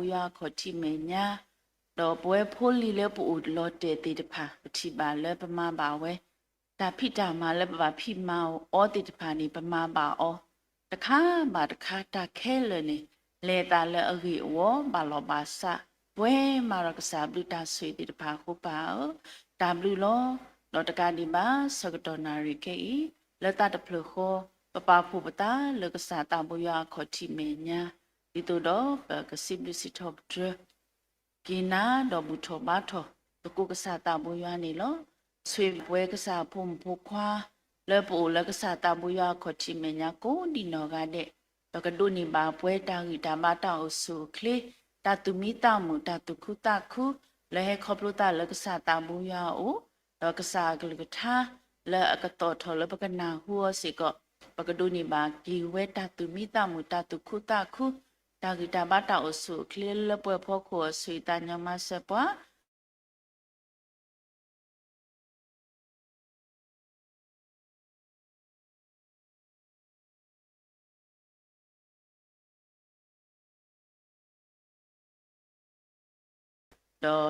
ကစၢ်သးဘိယွၤအခီၣ်ထံးမဲာ်ညါ, ဒီးပဝဲဖိလံၤလၢပအိၣ်လီၤတဲာ်သ့ၣ်တဖၣ် ပထံၣ်ဘၣ်လၢပမၤဘၣ်ဝဲ တၢ်ဖံးတၢ်မၤလၢပဘၣ်ဖံးမၤအီၤသ့ၣ်တဖၣ်န့ၣ် ပမၤဘၣ်အီၤ တခါဘၣ်တခါ တၢ်ခဲလၢာ်န့ၣ် လဲၤသးလၢအဂ့ၢ်အဝီ ဘၣ်လီၢ်ဘၣ်စး ပှဲၤမးဒီးကစၢ်ဘျုးတၢ်ဆိၣ်ဂ့ၤသ့ၣ်တဖၣ်အဃိ ပၢ်ဧၢ, တၢ်ဘျုးလီၤ. ဒီးတကးဒံးဘၣ် ဆၢကတီၢ်နၣ်ရံၣ်ခဲအံၤ လၢသးတဖျၢၣ်ဃီ ပပာ်ဖှိၣ်ပသးလၢကစၢ်သးဘိယွၤအခီၣ်ထံးမဲာ်ညါ ဒ်သိးဒီးပကစံးဘျုးစံးထီၣ်ပတြၢၤ က့ၤနၤဒီးဘူၣ်ထီၣ်ဘါထီၣ် သကိးကစၢ်သးဘိယွၤန့ၣ်လီၤ. ဆိၣ်ဂ့ၤပဝဲကစၢ်အဖိမုၣ်ဖိခွါ လၢပအိၣ်လၢကစၢ်သးဘိယွၤအခီၣ်ထံးမဲာ်ညါကိးဒံးနီၢ်ဂၤဒဲး, ပကဒိးန့ၢ်ဘၣ်ပှဲၤတၢ်ဂံၢ်တၢ်ဘါတၢ်အိၣ်ဆူၣ်အိၣ်ချ့, တၢ်သူၣ်မံသးမုာ် တၢ်သူၣ်ခုသးခု လၢဟဲခီဖျိသးလၢကစၢ်သးဘိယွၤအအိၣ်, ဒီးကစၢ်အကလုၢ်ကထါ လၢအကသီၣ်ထီၣ်လၢပကနၢ်ဟူအီၤစ့ၢ်ကီး, ပကဒိးန့ၢ်ဘၣ်က့ၤဝဲတၢ်သူၣ်မံသးမုာ် တၢ်သူၣ်ခုသးခု တၢ်ဂံၢ်တၢ်ဘါတၢ်အိၣ်ဆူၣ်အိၣ်ချ့လၢပှဲၤဖီခိၣ်အီၤ ဆိၣ်ဂ့ၤသးညီမၤစၢၤပှၤ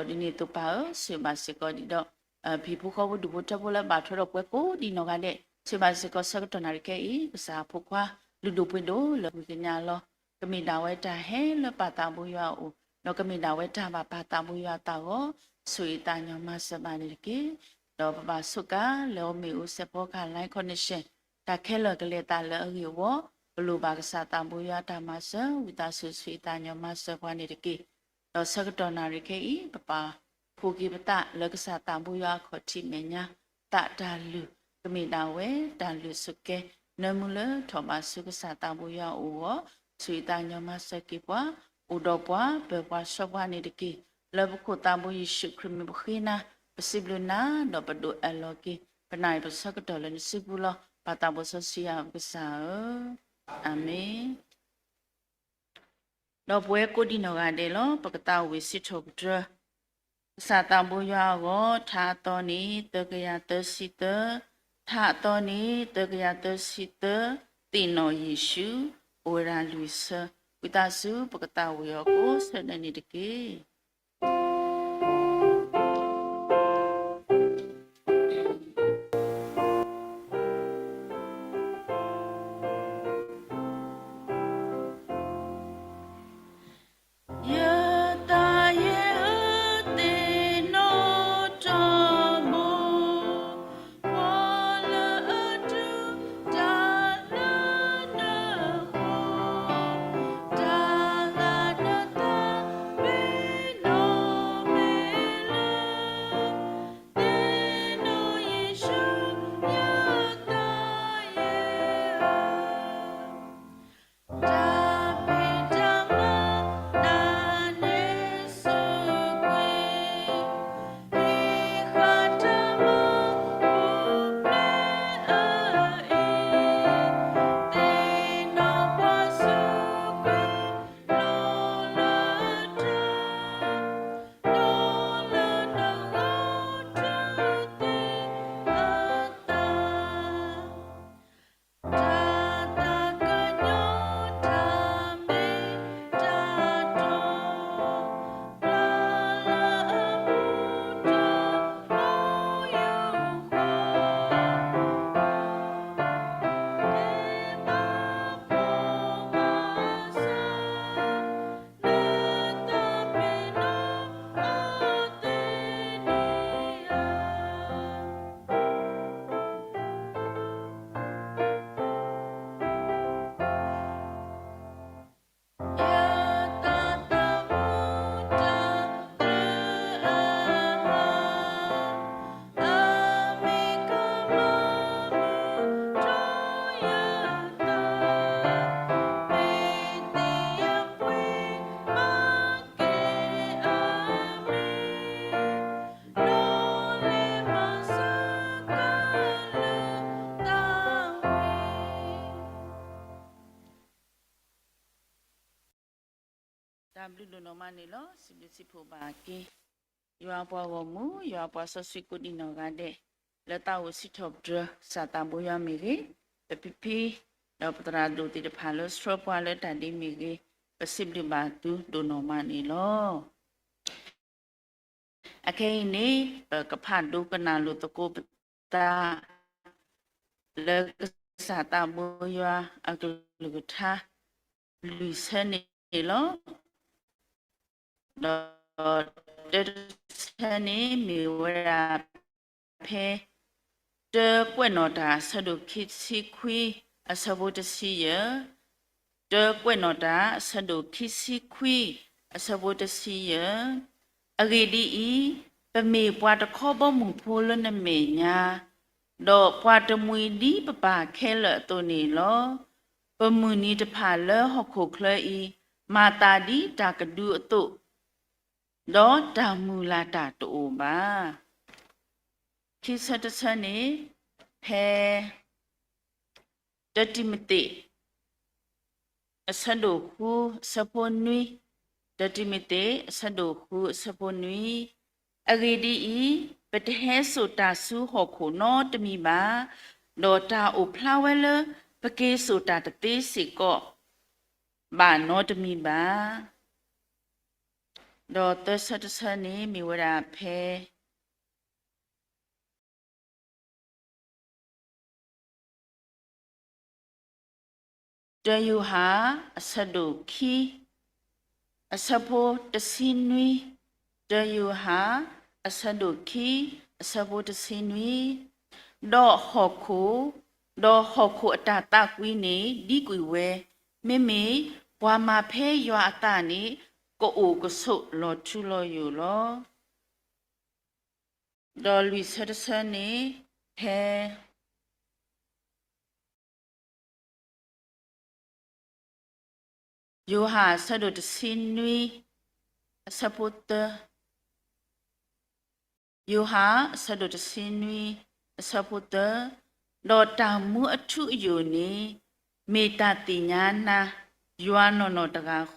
ဒီးဒ်န့ၣ်အသိးပၢ်ဧၢ, ဆိၣ်ဂ့ၤဘၣ်စ့ၢ်ကီးဒ်ဒီး ဟံၣ်ဖိဃီဖိဒူၣ်ဖိထၢဖိလၢဘၣ်ထွဲဒီးပှၤကိးဒံးနီၢ်ဂၤဒဲး, ဆိၣ်ဂ့ၤဘၣ်စ့ၢ်ကီးဆၢကတီၢ်နၣ်ရံၣ်ခဲအံၤ ကစၢ်အဖိခွါ လုၢ်ဒိၣ်ပှ့ၤဒိၣ်လၢဝံၤကညးလီၤ. ကမ့ၢ်ဒၣ်ဝဲတၢ်ဟဲလၢပၢ်သးဘိယွၤအအိၣ်, ဒီးကမ့ၢ်ဒၣ်ဝဲတၢ်ဘၣ်ပၢ်သးဘိယွၤအသးအဂီၢ်, ဆိၣ်ဂ့ၤသးညီမၤစၢၤဘၣ်န့ၣ်တက့ၢ်. ဒီးပဘၣ်ဆိကမိၣ်လၢအမ့ၣ်အူစဲးဖီကဟၣ် Life Connection တၢ်ခဲလၢာ်ကလဲၤသးလၢအဂ့ၢ်အဝီ, ပလိၣ်ဘၣ်ကစၢ်သးဘိယွၤတၢ်မၤစၢၤ ဝံသးစူၤဆိၣ်ဂ့ၤသးညီမၤစၢၤပှၤန့ၣ်တက့ၢ်. ဒီးဆၢကတီၢ်နၣ်ရံၣ်ခဲအံၤ ပပာ်ဖှိၣ်က့ၤပသးလၢကစၢ်သးဘိယွၤအခီၣ်ထံးမဲာ်ညါ သးတၢ်လုၢ် ကမ့ၢ်ဒၣ်ဝဲတၢ်လုၢ်ဆိးကဲ နၢမူလၢထီၣ်ဘးဆူကစၢ်သးဘိယွၤအအိၣ်အဂီၢ်, ဆိၣ်ဂ့ၤသးညီမၤစၢၤက့ၤပှၤ, အိၣ်ဒီးပှၤ ပၢၤပှၤဆှၢပှၤန့ၣ်တက့ၢ်. လၢပခိၣ်သးဘိယ့ၣ်ၡူးခရံာ်မံၤပဃ့နၤ, ပစံးဘျုးနၤ ဒီးပဒိးအၢၣ်လီၤက့ၤ ပနၢ်အံၤပဆၢကတီၢ်လၢနစုပူၤလီၤ. ပၢ်သးဘိစီဆှံယွၤပကစၢ်ဧၢ, အၤမ့ၣ်. ဒီးပဝဲကိးဒံးနီၢ်ဂၤဒဲးလီၤ ပကသးဝံၣ်စံးထီၣ်ပတြၢၤ ကစၢ်သးဘိယွၤအဂီၢ်, ထါအသီန့ၣ် သၢကယၤသၢဆံသၢ, ထါအသီန့ၣ် သၢကယၤသၢဆံသၢ, သ့ၣ်နီၣ်ယ့ၣ်ၡူး အိၣ်ဝဲဒၣ်လွံၢ်ဆၢ, ဝံသးစူၤပကသးဝံၣ်အီၤကိးဆၢဒၣ်န့ၣ်တက့ၢ်. ယသးယ့ၢ်ဧၢ သ့ၣ်နီၣ်ထီၣ်မိၢ်, ပှၤလၢအတူၢ်တၢ်လၢနဃီ, တၢ်လၢနသးပ့ၤနီၣ်မ့ၢ်လၢ သ့ၣ်နီၣ်ယ့ၣ်ၡူး ယသးယ့ၢ်ဧၢ, တၢ်ဖံးတၢ်မၤနၤန့ၣ်စူးကွံာ်, ဟံးဃာ်တၢ်မၤပူၤဖျဲးအအံၤ, သ့ၣ်နီၣ်ပှၤစူးကွံာ် လီၤလၢတၢ် လီၤလၢနဂီၢ်ထူသ့အသး, တၢ်သးကညီၤတၢ်မ့ၢ်တၢ်တီ, ပျၢ်လၢအပူၤတၢ်ဘီယူၤဃီ, မ့ၢ်ဘၣ်ဖိမၤစၢၤ လၢသးပ့ၤနီၣ်အီၤသ့န့ၣ်ဧါ. ယသးသးမူတၢ်ဘျုးအဟါ, အမ့ၢ်ကမၤမုာ်ထီၣ်ယသး, မ့ၢ်သ့ယပှ့ၤမၤက့ၤအမံၤ, ဒီးလဲၤမၤစၢၤကလုၢ်သးဝံၣ် တၢ်ဘျုးဒိၣ်နီၢ်မးန့ၣ်လီၤ. စံးဘျုးစံးဖှိၣ်ဘၣ်က့ၤ ယွၤပှၤဂီၢ်မုၢ် ယွၤပှၤစီဆှံကိးဒံးနီၢ်ဂၤဒဲး လၢသးအိၣ်စံးထီၣ်ပတြၢၤ ကစၢ်သးဘိယွၤမ့ၢ်ဂ့ၤ, ပဖံဖံ ဒီးပသရၣ်ဒိၣ်သ့ၣ်တဖၣ်လၢဆှၢပှၤလၢတၢ်ဒ့မ့ၢ်ဂ့ၤ, ပစံးဘျုးဘၣ်သုဒိၣ်နီၢ်မးန့ၣ်လီၤ. အခဲအံၤန့ၣ် ပကဖးဒိကနၣ်လိာ်သကိးပသး လၢကစၢ်သးဘိယွၤအကလုၢ်ကထါ လွံၢ်ဆၢန့ၣ်လီၤ. ဒီးတၢတဆၢန့ၣ်မ့ၢ်ဝဲဒၣ်ဖဲ တၢကွဲးနီၣ်တၢ်အဆၢဒိၣ်ခံဆံခွံ အဆၢဖိတဆံယဲၢ်, တၢကွဲးနီၣ်တၢ်အဆၢဒိၣ်ခံဆံခွံ အဆၢဖိတဆံယဲၢ်, အဂ့ၢ်ဒ်အံၤ, ပမ့ၢ်ပှၤတခီဘီမုၢ်ဖိလၢနမဲာ်ညါ, ဒီးပှၤတမှံၤဒ်ပပၢ်ခဲလၢာ်အသိးန့ၣ်လီၤ. ပမုၢ်နံၤတဖၣ်လၢဟီၣ်ခိၣ်ချၢအံၤ မၤသးဒ်တၢ်ကဒုအသိး, ဒီးတၢ်မုၢ်လၢ်တၢ်တအိၣ်ဘၣ်. ခံဆၢတဆၢန့ၣ် ဖဲ တၢတံၤမသ့း အဆၢဒိၣ်ဃု အဆၢဖိနွံ, တၢတံၤမသ့း အဆၢဒိၣ်ဃု အဆၢဖိနွံ, အဂ့ၢ်ဒ်အံၤ, ပတဟဲစိာ်တၢ်ဆူဟီၣ်ခိၣ်နီတမံၤဘၣ်, ဒီးတၢ်အိၣ်ဖျါဝဲလၢ ပက့ၤစိာ်တၢ်တသ့စ့ၢ်ကီး ဘၣ်နီတမံၤဘၣ်. ဒီးသၢဆၢတဆၢန့ၣ်မ့ၢ်ဝဲဒၣ်ဖဲ တၢယိၤဟၣ် အဆၢဒိၣ်ခံ အဆၢဖိတဆံနွံ, တၢယိၤဟၣ် အဆၢဒိၣ်ခံ အဆၢဖိတဆံနွံ, ဒီးဟီၣ်ခိၣ်, ဒီးဟီၣ်ခိၣ်အတၢ်သးကွံန့ၣ် ဒံကွံာ်ဝဲ, မ့မ့ၢ်ပှၤမၤဖဲယွၤအသးန့ၣ် ကအိၣ်ကဆိးလီၤထူလီၤယိာ်လီၤ. ဒီးလွံၢ်ဆၢတဆၢန့ၣ် ဖဲ ယိၤဟၣ်အဆၢဒိၣ်တဆံနွံ အဆၢဖိသၢ, ယိၤဟၣ်အဆၢဒိၣ်တဆံနွံ အဆၢဖိသၢ, ဒီးတၢ်မူအထူအယိာ်န့ၣ် မ့ၢ်တၢ်သ့ၣ်ညါနၤ ယွၤနီၢ်နီၢ်တဂၤဃီ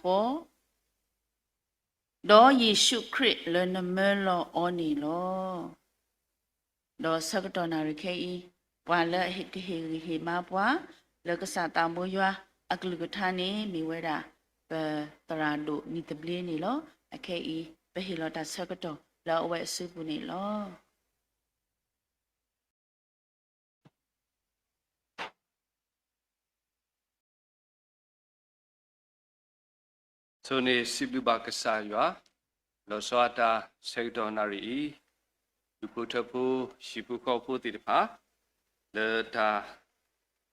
ဒီးယ့ၣ်ၡူးခရံာ်လၢနမၢလီၤအီၤန့ၣ်လီၤ. ဒီးဆၢကတီၢ်နၣ်ရံၣ်ခဲအံၤ, ပှၤလၢအကဟ့ၣ်ဂံၢ်ဟ့ၣ်ဘါပှၤ လၢကစၢ်သးဘိယွၤအကလုၢ်ကထါန့ၣ် မ့ၢ်ဝဲဒၣ် ပသရၣ်ဒိၣ်နံၤသဘျ့န့ၣ်လီၤ. အခဲအံၤ ပဟ့ၣ်လီၤတၢ်ဆၢကတီၢ်လၢအဝဲအစုပူၤန့ၣ်လီၤ. ဆိန့ၣ်စံးဘျုးဘၣ်ကစၢ်ယွၤ, လီၤဆီအတၢ်ဆၢကတီၢ်နၣ်ရံၣ်အံၤ, ဒူၣ်ဖိထၢဖိ ဟံၣ်ဖိဃီဖိသ့ၣ်တဖၣ်, လၢတၢ်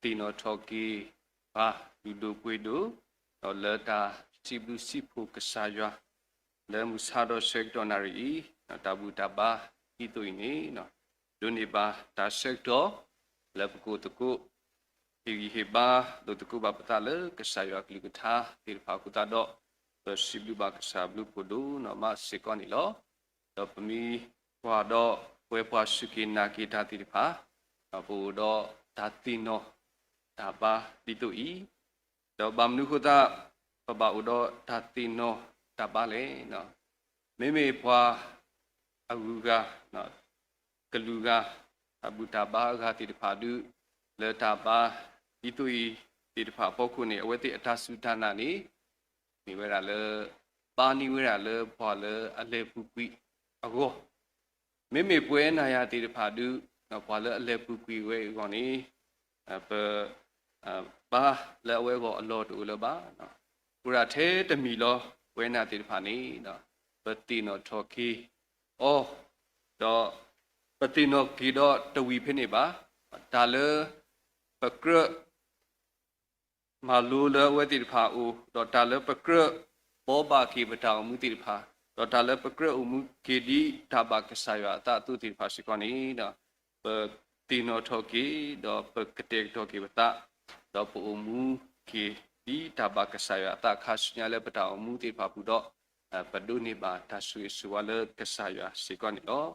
သ့ၣ်နီၣ်ထီၣ်က့ၤပှၤလုၢ်ဒိၣ်ပှ့ၤဒိၣ်, ဒီးလၢတၢ်စံးဘျုးစံးဖှိၣ်ကစၢ်ယွၤ, လၢမုၢ်ဆါဒီးဆၢကတီၢ်နၣ်ရံၣ်အံၤ, တၢ်ဘူၣ်တၢ်ဘါဒ်သိးအံၤန့ၣ်, ဒိးန့ၢ်ဘၣ်တၢ်ဆၢကတီၢ် လၢပကအိၣ်သကိး ဟ့ၣ်ဂံၢ်ဟ့ၣ်ဘါလိာ်သကိးဘၣ်ပသးလၢကစၢ်ယွၤအကလုၢ်ကထါသ့ၣ်တဖၣ်အဃိသတးဒီး, ပစံးဘျုးဘၣ်ကစၢ်ဘျုးဖှိၣ်ဒိၣ်နီၢ်မးစ့ၢ်ကီးန့ၣ်လီၤ. ဒီးပမ့ၢ်ကွၢ်ဒီးပဝဲပှၤစူၢ်က့ၤနာ်က့ၤတၢ်သ့ၣ်တဖၣ်, ပအိၣ်ဒီးတၢ်သ့ၣ်နီၣ်တၢ်ဘါဒ်သိးအံၤ, ဒီးဘၣ်မနုၤအဃိသတး ပဘၣ်အိၣ်ဒီးတၢ်သ့ၣ်နီၣ်တၢ်ဘါလဲၣ်. မ့မ့ၢ်ပှၤအဂုၤအဂၤ ကလုာ်ဂၤ, တၢ်ဘူၣ်တၢ်ဘါအဂၤသ့ၣ်တဖၣ်ဒုး, လၢတၢ်ဘါဒ်သိးအံၤသ့ၣ်တဖၣ်အဖီခိၣ်န့ၣ်, အဝဲသ့ၣ်အတၢ်စူၢ်တၢ်နာ်န့ၣ် မ့ၢ်ဝဲဒၣ်လၢ ဘါန့ၢ်ဝဲဒၣ်လၢပှၤလၢအလဲၤပူၤကွံာ်အဂီၢ်, မ့မ့ၢ်ပဝဲနၤယၤသ့ၣ်တဖၣ်ဒုး, ပှၤလၢအလဲၤပူၤကွံာ်ဝဲအဂီၢ်န့ၣ် ပ ဘါလၢအဝဲအဂီၢ်အလီၢ်တအိၣ်လၢၤဘၣ်. အိၣ်ဒၣ်ထဲတမံၤလီၤ. ပဝဲနၤသ့ၣ်တဖၣ်န့ၣ် ပသ့ၣ်နီၣ်ထီၣ်က့ၤအီၤ, ဒီးပသ့ၣ်နီၣ်က့ၤဒီးတဝံၤဖဲန့ၣ်ဘၣ်. တၢ်လၢပကြၢး မၤလိလၢအဝဲသ့ၣ်တဖၣ်အအိၣ်, ဒီးတၢ်လၢပကြၢးဘှီဘၣ်က့ၤပတၢ်အိၣ်မူသ့ၣ်တဖၣ်, ဒီးတၢ်လၢပကြၢးအိၣ်မူက့ၤဒ်တၢ်ဘၣ်ကစၢ်ယွၤအသးအသိးသ့ၣ်တဖၣ်စ့ၢ်ကီးန့ၣ်, ပသ့ၣ်နီၣ်ထီၣ်က့ၤ, ဒီးပကတဲာ်ကတီၤက့ၤပသး, ဒီးပအိၣ်မူက့ၤဒ်တၢ်ဘၣ်ကစၢ်ယွၤအသးခါဆူညါလၢပတၢ်အိၣ်မူသ့ၣ်တဖၣ်ပူၤဒီး, ပဒိးန့ၢ်ဘၣ်တၢ်ဆိၣ်ဂ့ၤဆိၣ်ဝါလၢကစၢ်ယွၤစ့ၢ်ကီးန့ၣ်လီၤ.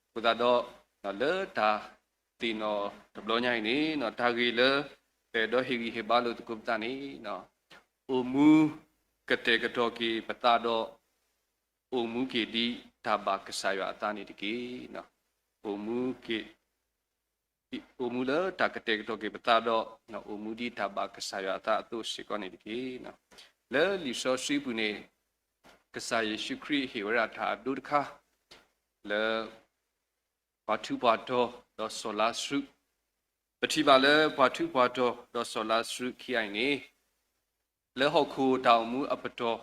အဃိသတးဒီး လၢတၢ်သ့ၣ်နီၣ်တဘျီညါအံၤန့ၣ်, တၢ်ဂ့ၢ်လၢ ပအဲၣ်ဒိးဟ့ၣ်ဂံၢ်ဟ့ၣ်ဘါလိာ်သကိးပသးန့ၣ်, အိၣ်မူကတဲာ်ကတီၤက့ၤပသးဒီး အိၣ်မူက့ၤဒ်တၢ်ဘၣ်ကစၢ်ယွၤအသးန့ၣ်တက့ၢ်. အိၣ်မူက့ၤ, အိၣ်မူလၢတၢ်ကတဲာ်ကတီၤက့ၤပသးဒီး အိၣ်မူဒ်တၢ်ဘၣ်ကစၢ်ယွၤအသးအသိးစ့ၢ်ကီးန့ၣ်တက့ၢ်. လၢလံာ်စီဆှံပူၤန့ၣ် ကစၢ်ယ့ၣ်ၡူးခရံာ်ဟ့ၣ်ဝဲဒၣ်တၢ်အဒိတခါ လၢ ပှၤထူးပှၤတီၤဒီးစီၤလါစရူး, ပထံၣ်ဘၣ်လၢပှၤထူးပှၤတီၤဒီးစီၤလါစရူးခံဂၤအံၤန့ၣ် လၢဟီၣ်ခိၣ်တၢ်အိၣ်မူအပတီၢ်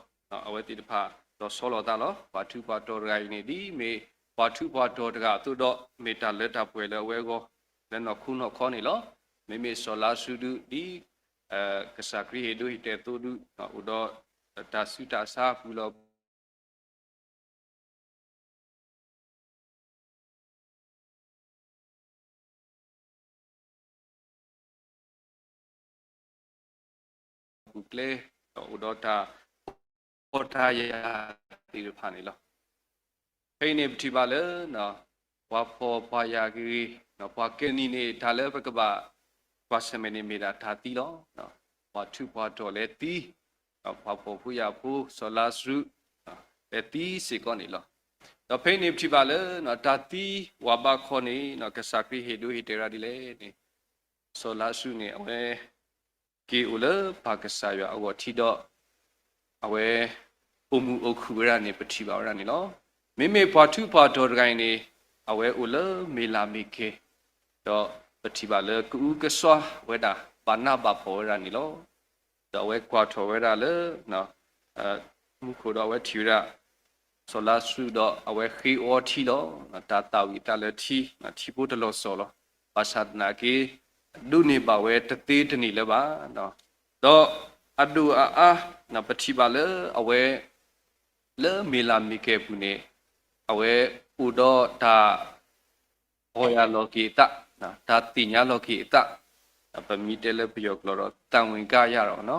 အဝဲသ့ၣ်တဖၣ်လီၤဆီလိာ်အသးလီၤ. ပှၤထူးပှၤတီၤတဂၤအံၤန့ၣ် ဒ်မ့ၢ်ပှၤထူးပှၤတီၤတဂၤအသိးဒီး မ့ၢ်တၢ်လၢတၢ်ပှဲၤလၢအဝဲအဂီၢ် လၢနီၢ်ခိနီၢ်ခီန့ၣ်လီၤ. မ့မ့ၢ်စီၤလါစရူးဒုး ဒ် ကစၢ်ခရံာ်ဟ့ၣ်ဒိဟ့ၣ်တဲာ်အသိးဒုး အိၣ်ဒီးတၢ်ဆူးတၢ်ဆါအပူၤလီၤ ပူၤကျဲ ဒီးအိၣ်ဒီးတၢ်ဖှီၣ်တၢ်ယာ်သ့ၣ်တဖၣ်န့ၣ်လီၤ. ဖဲအံၤန့ၣ် ပထံၣ်ဘၣ်လၢ ပှၤဖှီၣ်ပှၤယာ်ဂ့ၤဂ့ၤ ပှၤကဲနံၤန့ၣ် တၢ်လၢပကဘၣ်ကွၢ်ဆၢၣ်မဲာ်န့ၣ်မ့ၢ်ဒၣ်တၢ်သံလီၤ. ပှၤထူးပှၤတီၤလဲၤသံ, ပှၤဖှီၣ်ဖိယာ်ဖိ စီၤလါစရူး လဲၤသံစ့ၢ်ကီးန့ၣ်လီၤ. ဒီးဖဲအံၤန့ၣ် ပထံၣ်ဘၣ်လၢ တၢ်သံဝးဘးခီန့ၣ် ကစၢ်ခရံာ်ဟ့ၣ်ဒိဟ့ၣ်တဲာ်ဝဲဒၣ်ဒ်လဲၣ်န့ၣ် စီၤလါစရူးန့ၣ် အဝဲ က့ၤအိၣ်လၢပၢ်ကစၢ်ယွၤအဂီၢ်ထံဒီး အဝဲ အိၣ်မုာ်အိၣ်ခုၣ်ဝဲဒၣ်န့ၣ် ပထံၣ်ဘၣ်ဝဲဒၣ်န့ၣ်လီၤ. မ့မ့ၢ်ပှၤထူးပှၤတီၤတဂၤအံၤန့ၣ် အဝဲအိၣ်လၢမ့ၢ်လၢ်မ့ၢ်ကဲၤ ဒီးပထံၣ်ဘၣ်လၢကအုကစွါဝဲဒၣ် ဘၣ်နးဘၣ်ဖှီၣ်ဝဲဒၣ်န့ၣ်လီၤ. ဒီးအဝဲကွၢ်ထီၣ်ဝဲဒၣ်လၢ မူခိၣ်ဒီးအဝဲထံၣ်ဝဲဒၣ် စီၤလါစရူးဒီးအဝဲဃ့အီထံလီၤ. တၢ်သးဝံၣ်အသးလၢထံ ထံဖိတလီၤစီၤလီၤ. ဘၣ်ဆၣ်သနာ်က့ ဒိးန့ၢ်ဘၣ်ဝဲတသ့တန့ၢ်လၢၤဘၣ်. ဒီးအဒိၣ်အအါ ပထံၣ်ဘၣ်လၢအဝဲ လၢမ့ၢ်လၢ်မ့ၢ်ကဲၤပူၤန့ၣ် အဝဲအိၣ်ဒီးတၢ် ပီၢ်ယၢ်လီၤက့ၤအသး, တၢ်သ့ၣ်ညါလီၤက့ၤအသး, ပမ့ၢ်တဲလၢပယီၤကျိာ်ဒီး သံဝင်ကယၤ လီၤ.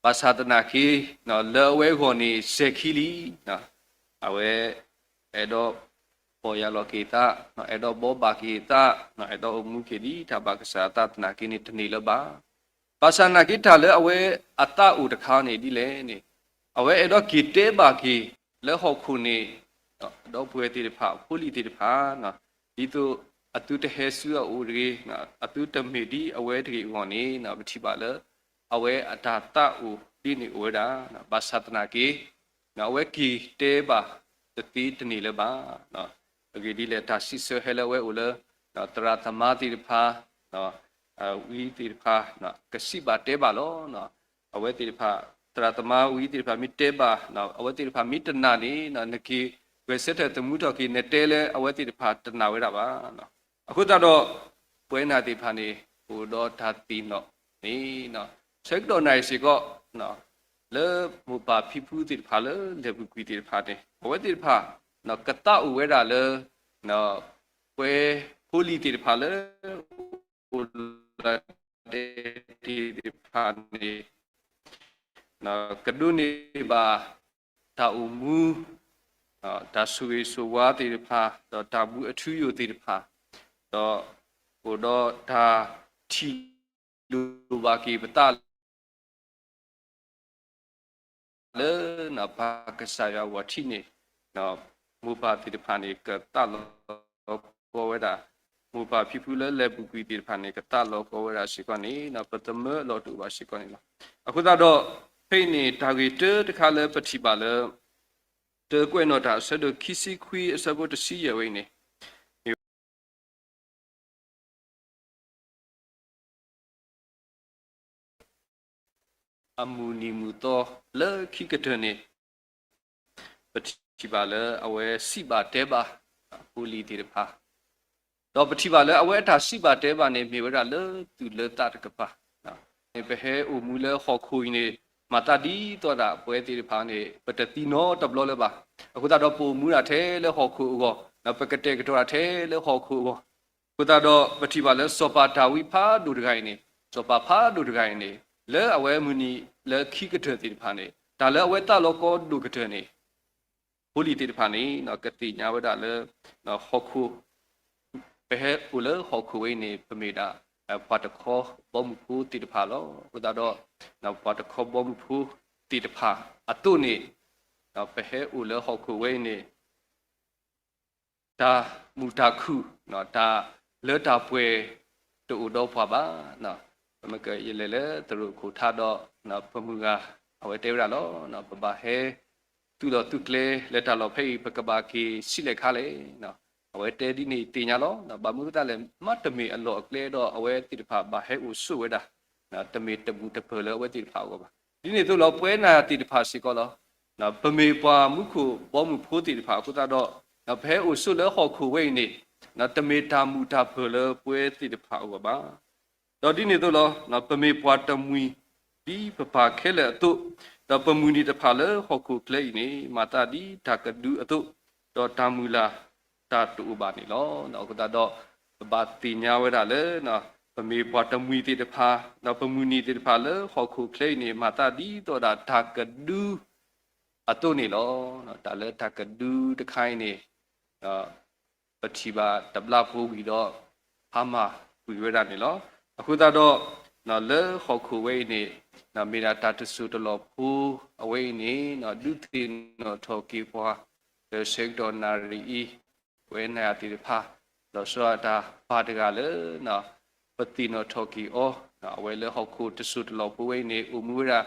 ဘၣ်ဆၣ်သနာ်က့ လၢအဝဲအဂီၢ်န့ၣ် စဲၤခံလံ, အဝဲ အဲၣ်ဒိး ပီၢ်ယၢ်လီၤက့ၤအသး, အဲၣ်ဒိးဘီဘၣ်က့ၤအသး, အဲၣ်ဒိးအိၣ်မူက့ၤဒ်တၢ်ဘၣ်ကစၢ်အသးသနာ်က့န့ၣ် တန့ၢ်လၢၤဘၣ်. ဘၣ်ဆၣ်သနာ်က့တၢ်လၢအဝဲအသးအိၣ်တခါန့ၣ်ဒ်လဲၣ်န့ၣ်, အဝဲအဲၣ်ဒိးက့ၤတဲဘၣ်က့ၤလၢဟီၣ်ခိၣ်န့ၣ် ဒီပုၢ်ဝဲၢ်သ့ၣ်တဖၣ် ဖိလံၤသ့ၣ်တဖၣ်, ဒ်သိးအသုတဟဲဆူအအိၣ်တဂ့ၤ, အသုတမ့ၢ်ဒ်အဝဲတဂ့ၤအဂီၢ်န့ၣ် ပထံၣ်ဘၣ်လၢ အဝဲအတၢ်သးအိၣ်ဒ်န့ၣ်အိၣ်ဝဲဒၣ်, ဘၣ်ဆၣ်သနာ်က့ အဝဲက့ၤတဲဘၣ်တသ့တန့ၢ်လၢၤဘၣ်. အဂ့ၢ်ဒ်လဲၣ် တၢ်စံးဆၢဟဲလၢအဝဲအိၣ်လၢ သရၣ်သမါသ့ၣ်တဖၣ် ဝံသ့ၣ်တဖၣ် ကစံးဘၣ်တဲဘၣ်လီၤ. အဝဲသ့ၣ်တဖၣ် သရၣ်သမါဝံသ့ၣ်တဖၣ်မ့ၢ်တဲဘၣ် အဝဲသ့ၣ်တဖၣ်မ့ၢ်တနာ်န့ၣ် နက့ၤဂဲၤဆၢထၢၣ်သမူထီၣ်က့ၤ နတဲလၢအဝဲသ့ၣ်တဖၣ်တနာ်ဝဲဒၣ်ဘၣ်. အဃိသတးဒီး ပဝဲနၤသ့ၣ်တဖၣ်န့ၣ် အိၣ်ဒီးတၢ်သ့ၣ်နီၣ်န့ၣ် ဆၢကတီၢ်နၣ်ရံၣ်စ့ၢ်ကီး လၢမိၢ်ပၢ်ဖံဖုသ့ၣ်တဖၣ်လၢလဲၤပူၤကွံာ်သ့ၣ်တဖၣ်န့ၣ် အဝဲသ့ၣ်တဖၣ် ကသးအိၣ်ဝဲဒၣ်လၢ ပဝဲဖိလံၤသ့ၣ်တဖၣ်လၢ အိၣ်လၢဒဲတ့ၢ်သ့ၣ်တဖၣ်န့ၣ် ကဒိးန့ၢ်ဘၣ် တၢ်အိၣ်မူ တၢ်ဆိၣ်ဂ့ၤဆိၣ်ဝါသ့ၣ်တဖၣ် ဒီးတၢ်မူအထူအယိာ်သ့ၣ်တဖၣ် ဒီးအိၣ်ဒီးတၢ်ထံၣ်လိာ်ဘၣ်က့ၤပသး လၢပၢ်ကစၢ်ယွၤအဂီၢ်ထံးန့ၣ် မိၢ်ပၢ်သ့ၣ်တဖၣ်န့ၣ် ကသးလီၤကီဝဲဒၣ်, မိၢ်ပၢ်ဖံဖုလၢလဲၤပူၤကွံာ်သ့ၣ်တဖၣ်န့ၣ် ကသးလီၤကီဝဲဒၣ်စ့ၢ်ကီးန့ၣ် ပသမၢအလီၢ်တအိၣ်ဘၣ်စ့ၢ်ကီးန့ၣ်လီၤ. အဃိသတးဒီး ဖဲအံၤန့ၣ် တၢ်ဂ့ၢ်တၢတခါလၢပထံၣ်ဘၣ်လၢ တၢကွဲးနီၣ်တၢ်အဆၢဒိၣ်ခံဆံခွံအဆၢဖိတဆံယဲၢ်ဝဲအံၤန့ၣ် အမုၢ်နံၤမုၢ်သီလၢခံကတၢၢ်န့ၣ် ပထံၣ်ဘၣ်လၢအဝဲစံးဘၣ်တဲဘၣ် ဖိလံၤသ့ၣ်တဖၣ်, ဒီးပထံၣ်ဘၣ်လၢအဝဲအတၢ်စံးဘၣ်တဲဘၣ်န့ၣ် မ့ၢ်ဝဲဒၣ်လၢသူၣ်လၢသးတကပၤ န့ၣ် ပဟဲအိၣ်မူလၢဟီၣ်ခိၣ်အံၤန့ၣ် မၤသးဒ်သိးဒၣ်ပဝဲသ့ၣ်တဖၣ်န့ၣ် ပတသံနီတဘျီလၢၤဘၣ်. အဃိသတးဒီးပအိၣ်မူဒၣ်ထဲလၢဟီၣ်ခိၣ်အဂီၢ်, ပကတဲာ်ကတီၤဒၣ်ထဲလၢဟီၣ်ခိၣ်အဂီၢ်, အဃိသတးဒီးပထံၣ်ဘၣ်လၢစီၤပၤတၢ်ဝံဖးဒိၣ်တဂၤအံၤန့ၣ်, စီၤပၤဖးဒိၣ်တဂၤအံၤန့ၣ် လၢအဝဲမုၢ်နံၤလၢခံကတၢၢ်သ့ၣ်တဖၣ်န့ၣ် တၢ်လၢအဝဲသးလီၤကီဒိၣ်ကတၢၢ်န့ၣ် ဖိလံၤသ့ၣ်တဖၣ်န့ၣ် ကသ့ၣ်ညါဝဲဒၣ်လၢ ဟီၣ်ခိၣ် ပဟဲအိၣ်လၢဟီၣ်ခိၣ်ဝဲအံၤန့ၣ် ပမ့ၢ်ဒၣ် ပှၤတခီဘီမုၢ်ဖိသ့ၣ်တဖၣ်လီၤ. အဃိသတးဒီး ပှၤတခီဘီမုၢ်ဖိသ့ၣ်တဖၣ်အသိးန့ၣ် ပဟဲအိၣ်လၢဟီၣ်ခိၣ်ဝဲအံၤန့ၣ် တၢ်မုာ်တၢ်ခုၣ် တၢ်လၢတၢ်ပှဲၤတအိၣ်ဒီးပှၤဘၣ်. ပမ့ၢ်ကယလဲၤလၢသရိာ်ခိၣ်ထါဒီး ပမုၢ်ဂၤ အဝဲတဲဝဲဒၣ်လီၤ. ပဘၣ်ဟဲ သူၣ်လီၤသူၣ်ကျဲလၢတၢ်လီၢ်ဖဲအံၤ ပကဘၣ်က့ၤဆံးလဲၣ်ခါလဲၣ်. အဝဲတဲဒ်န့ၣ်သ့ၣ်ညါလီၤ. ဘၣ်မနုၤအဃိသတးလဲၣ် မ့ၢ်တမ့ၢ်အလီၢ်အကျဲဒီး အဝဲသ့ၣ်တဖၣ်ဘၣ်ဟဲအိၣ်ဆိးဝဲဒၣ်, တမ့ၢ်တဘူၣ်တဖၣ်လၢအဝဲသ့ၣ်တဖၣ်အဂီၢ်ဘၣ်. ဒ်န့ၣ်အသိးလီၤ ပဝဲနၤသ့ၣ်တဖၣ်စ့ၢ်ကီးလီၤ. ပမ့ၢ်ပှၤမူခိၣ်ဘီမုၢ်ဖိသ့ၣ်တဖၣ်အဃိသတးဒီး ပဟဲအိၣ်ဆိးလၢဟီၣ်ခိၣ်ဝဲအံၤန့ၣ် တမ့ၢ်တၢ်မုာ်တၢ်ပၢၢ်လၢပဝဲသ့ၣ်တဖၣ်အဂီၢ်ဘၣ်. ဒီးဒ်န့ၣ်အသိးလီၤ ပမ့ၢ်ပှၤတမှံၤ ဒ်ပပၢ်ခဲလၢာ်အသိး, ဒီးပမုၢ်နံၤတဖၣ်လၢဟီၣ်ခိၣ်ချၢအံၤန့ၣ် မၤသးဒ်တၢ်ကဒုအသိး, ဒီးတၢ်မုၢ်လၢ်တၢ်တအိၣ်ဘၣ်န့ၣ်လီၤ. အဃိသတးဒီး ပဘၣ်သ့ၣ်ညါဝဲဒၣ်လၢ ပမ့ၢ်ပှၤတမှံၤသ့ၣ်တဖၣ်, ဒီးပမုၢ်နံၤသ့ၣ်တဖၣ်လၢဟီၣ်ခိၣ်ချၢအံၤန့ၣ် မၤသးဒ်သိးဒၣ်တၢ်ကဒုအသိးန့ၣ်လီၤ. တၢ်လၢတၢ်ကဒုတခါအံၤန့ၣ် ပထံၣ်ဘၣ်တဘျီဖိဝံၤဒီး ဖးမၤကွံာ်ဝဲဒၣ်န့ၣ်လီၤ. အဃိသတးဒီး လၢဟီၣ်ခိၣ်ဝဲအံၤန့ၣ် မ့ၢ်ဒၣ်တၢ်တစိၢ်တလီၢ်ဖိအဝဲအံၤန့ၣ် ဒုးသ့ၣ်နီၣ်ထီၣ်က့ၤပှၤ လၢဆၢကတီၢ်နၣ်ရံၣ်အံၤ ပဝဲနၤယၤသ့ၣ်တဖၣ် လီၤဆီဒၣ်တၢ်ပၢ်တဂၤလၢ ပသ့ၣ်နီၣ်ထီၣ်က့ၤအီၤ အဝဲလၢဟီၣ်ခိၣ်တစိၢ်တလီၢ်ဖိဝဲအံၤန့ၣ် အိၣ်မူဝဲဒၣ်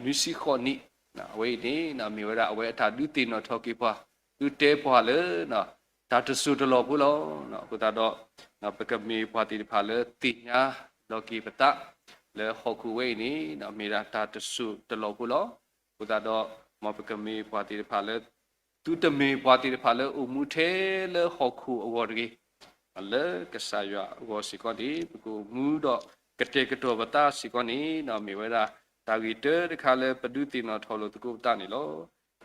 နွံဆံဃိးနံၣ်, အဝဲအံၤန့ၣ် မ့ၢ်ဝဲဒၣ်အဝဲအတၢ်ဒုးသ့ၣ်နီၣ်ထီၣ်က့ၤပှၤ ဒုးတဲပှၤလၢ တၢ်တစိၢ်တလီၢ်ဖိလီၤ. အဃိသတးဒီး ပကမ့ၢ်ပှၤသ့ၣ်တဖၣ်လၢသ့ၣ်ညါလီၤက့ၤပသး လၢဟီၣ်ခိၣ်ဝဲအံၤန့ၣ် မ့ၢ်ဒၣ်တၢ်တစိၢ်တလီၢ်ဖိလီၤ. အဃိသတးဒီး မ်ပကမ့ၢ်ပှၤသ့ၣ်တဖၣ်လၢ သုတမ့ၢ်ပှၤသ့ၣ်တဖၣ်လၢအိၣ်မူထဲလၢဟီၣ်ခိၣ်အဂီၢ်တဂ့ၤ, လၢကစၢ်ယွၤအဂီၢ်စ့ၢ်ကီးန့ၣ် ပကအိၣ်မူဒီးကတဲာ်ကတီၤပသးစ့ၢ်ကီးန့ၣ် မ့ၢ်ဝဲဒၣ်တၢ်ဂ့ၢ်တၢတခါလၢပဒုးသ့ၣ်နီၣ်ထီၣ်လိာ်သကိးပသးန့ၣ်လီၤ.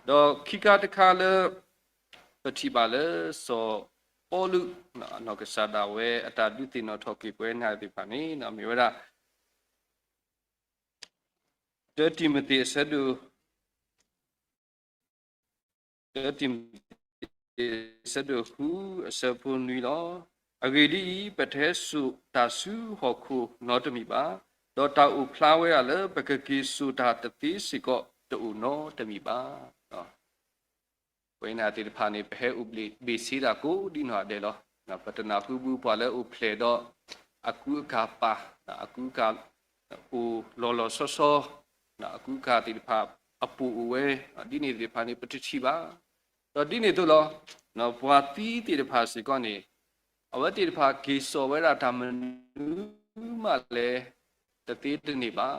ဒီးခံခါတခါလၢ ပထံၣ်ဘၣ်လၢစီၤပီလူး အနီၢ်ကစၢ်ဒၣ်ဝဲအတၢ်ဒုးသ့ၣ်နီၣ်ထီၣ်က့ၤပဝဲနၤသ့ၣ်တဖၣ်န့ၣ် မ့ၢ်ဝဲဒၣ် တၢတံၤမသ့း အဆၢဒိၣ် တၢတံၤမသ့း အဆၢဒိၣ်ဃု အဆၢဖိနွံလီၤ. အဂ့ၢ်ဒ်အံၤ, ပတဟဲစိာ်တၢ်ဆူဟီၣ်ခိၣ်နီတမံၤဘၣ်, ဒီးတၢ်အိၣ်ဖျါဝဲဒၣ်လၢပကက့ၤစိာ်တၢ်တသ့စ့ၢ်ကီးတအိၣ်နီတမံၤဘၣ်. ပဝဲနၤသ့ၣ်တဖၣ်န့ၣ် ပဟဲအိၣ်ဘ့ၣ်ဆ့တၢ်ကိးဒ်နီၢ်ဂၤဒဲးလီၤ. ပတနၢ်ဟူဘၣ်ပှၤလၢအိၣ်ဖျဲၣ်ဒီး အကူအကၤပာ်, အကူအကၤအိၣ်လီၤလီၤဆီဆီ, အကူအကၤသ့ၣ်တဖၣ်အပိာ်အိၣ်ဝဲ, ဒ်န့ၣ်သ့ၣ်တဖၣ်န့ၣ် ပတထံၣ်ဘၣ်. ဒီးဒ်န့ၣ်အသိးလီၤ. ပှၤသံသ့ၣ်တဖၣ်စ့ၢ်ကီးန့ၣ် အဝဲသ့ၣ်တဖၣ်က့ၤစိာ်ဝဲဒၣ်တၢ်မနုၤမးလဲၣ် တသ့တန့ၢ်ဘၣ်.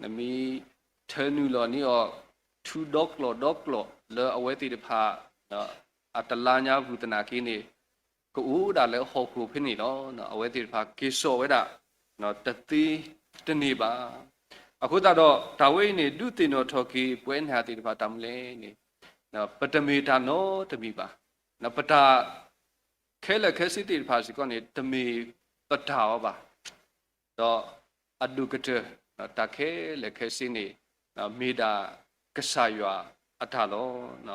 နမ့ၢ်ထၢနုာ်လီၤန့ၢ်အီၤ ထူဒီကျီၣ်ဒီကျီၣ်လၢအဝဲသ့ၣ်တဖၣ် အတလါညါပူၤသနာ်က့န့ၣ် ကအိၣ်ဒၣ်လၢဟီၣ်ခိၣ်ဖဲန့ၣ်လီၤ. အဝဲသ့ၣ်တဖၣ်က့ၤစိာ်ဝဲဒၣ် တသ့တန့ၢ်ဘၣ်. အဃိသတးဒီး တၢ်ဝဲအံၤန့ၣ် ဒုးသ့ၣ်နီၣ်ထီၣ်က့ၤပဝဲနၤသ့ၣ်တဖၣ်တၢ်မနုၤလဲၣ်န့ၣ် ပတမ့ၢ်တၢ်နီတမံၤဘၣ်. ပတၢ် ခဲလၢာ်ခဲဆ့သ့ၣ်တဖၣ်စ့ၢ်ကီးန့ၣ် တမ့ၢ်ပတၢ်အီၤဘၣ်. ဒီးအဒိၣ်ကတၢၢ် တၢ်ခဲလၢာ်ခဲဆ့န့ၣ် မ့ၢ်ဒၣ်ကစၢ်ယွၤအတၢ်လီ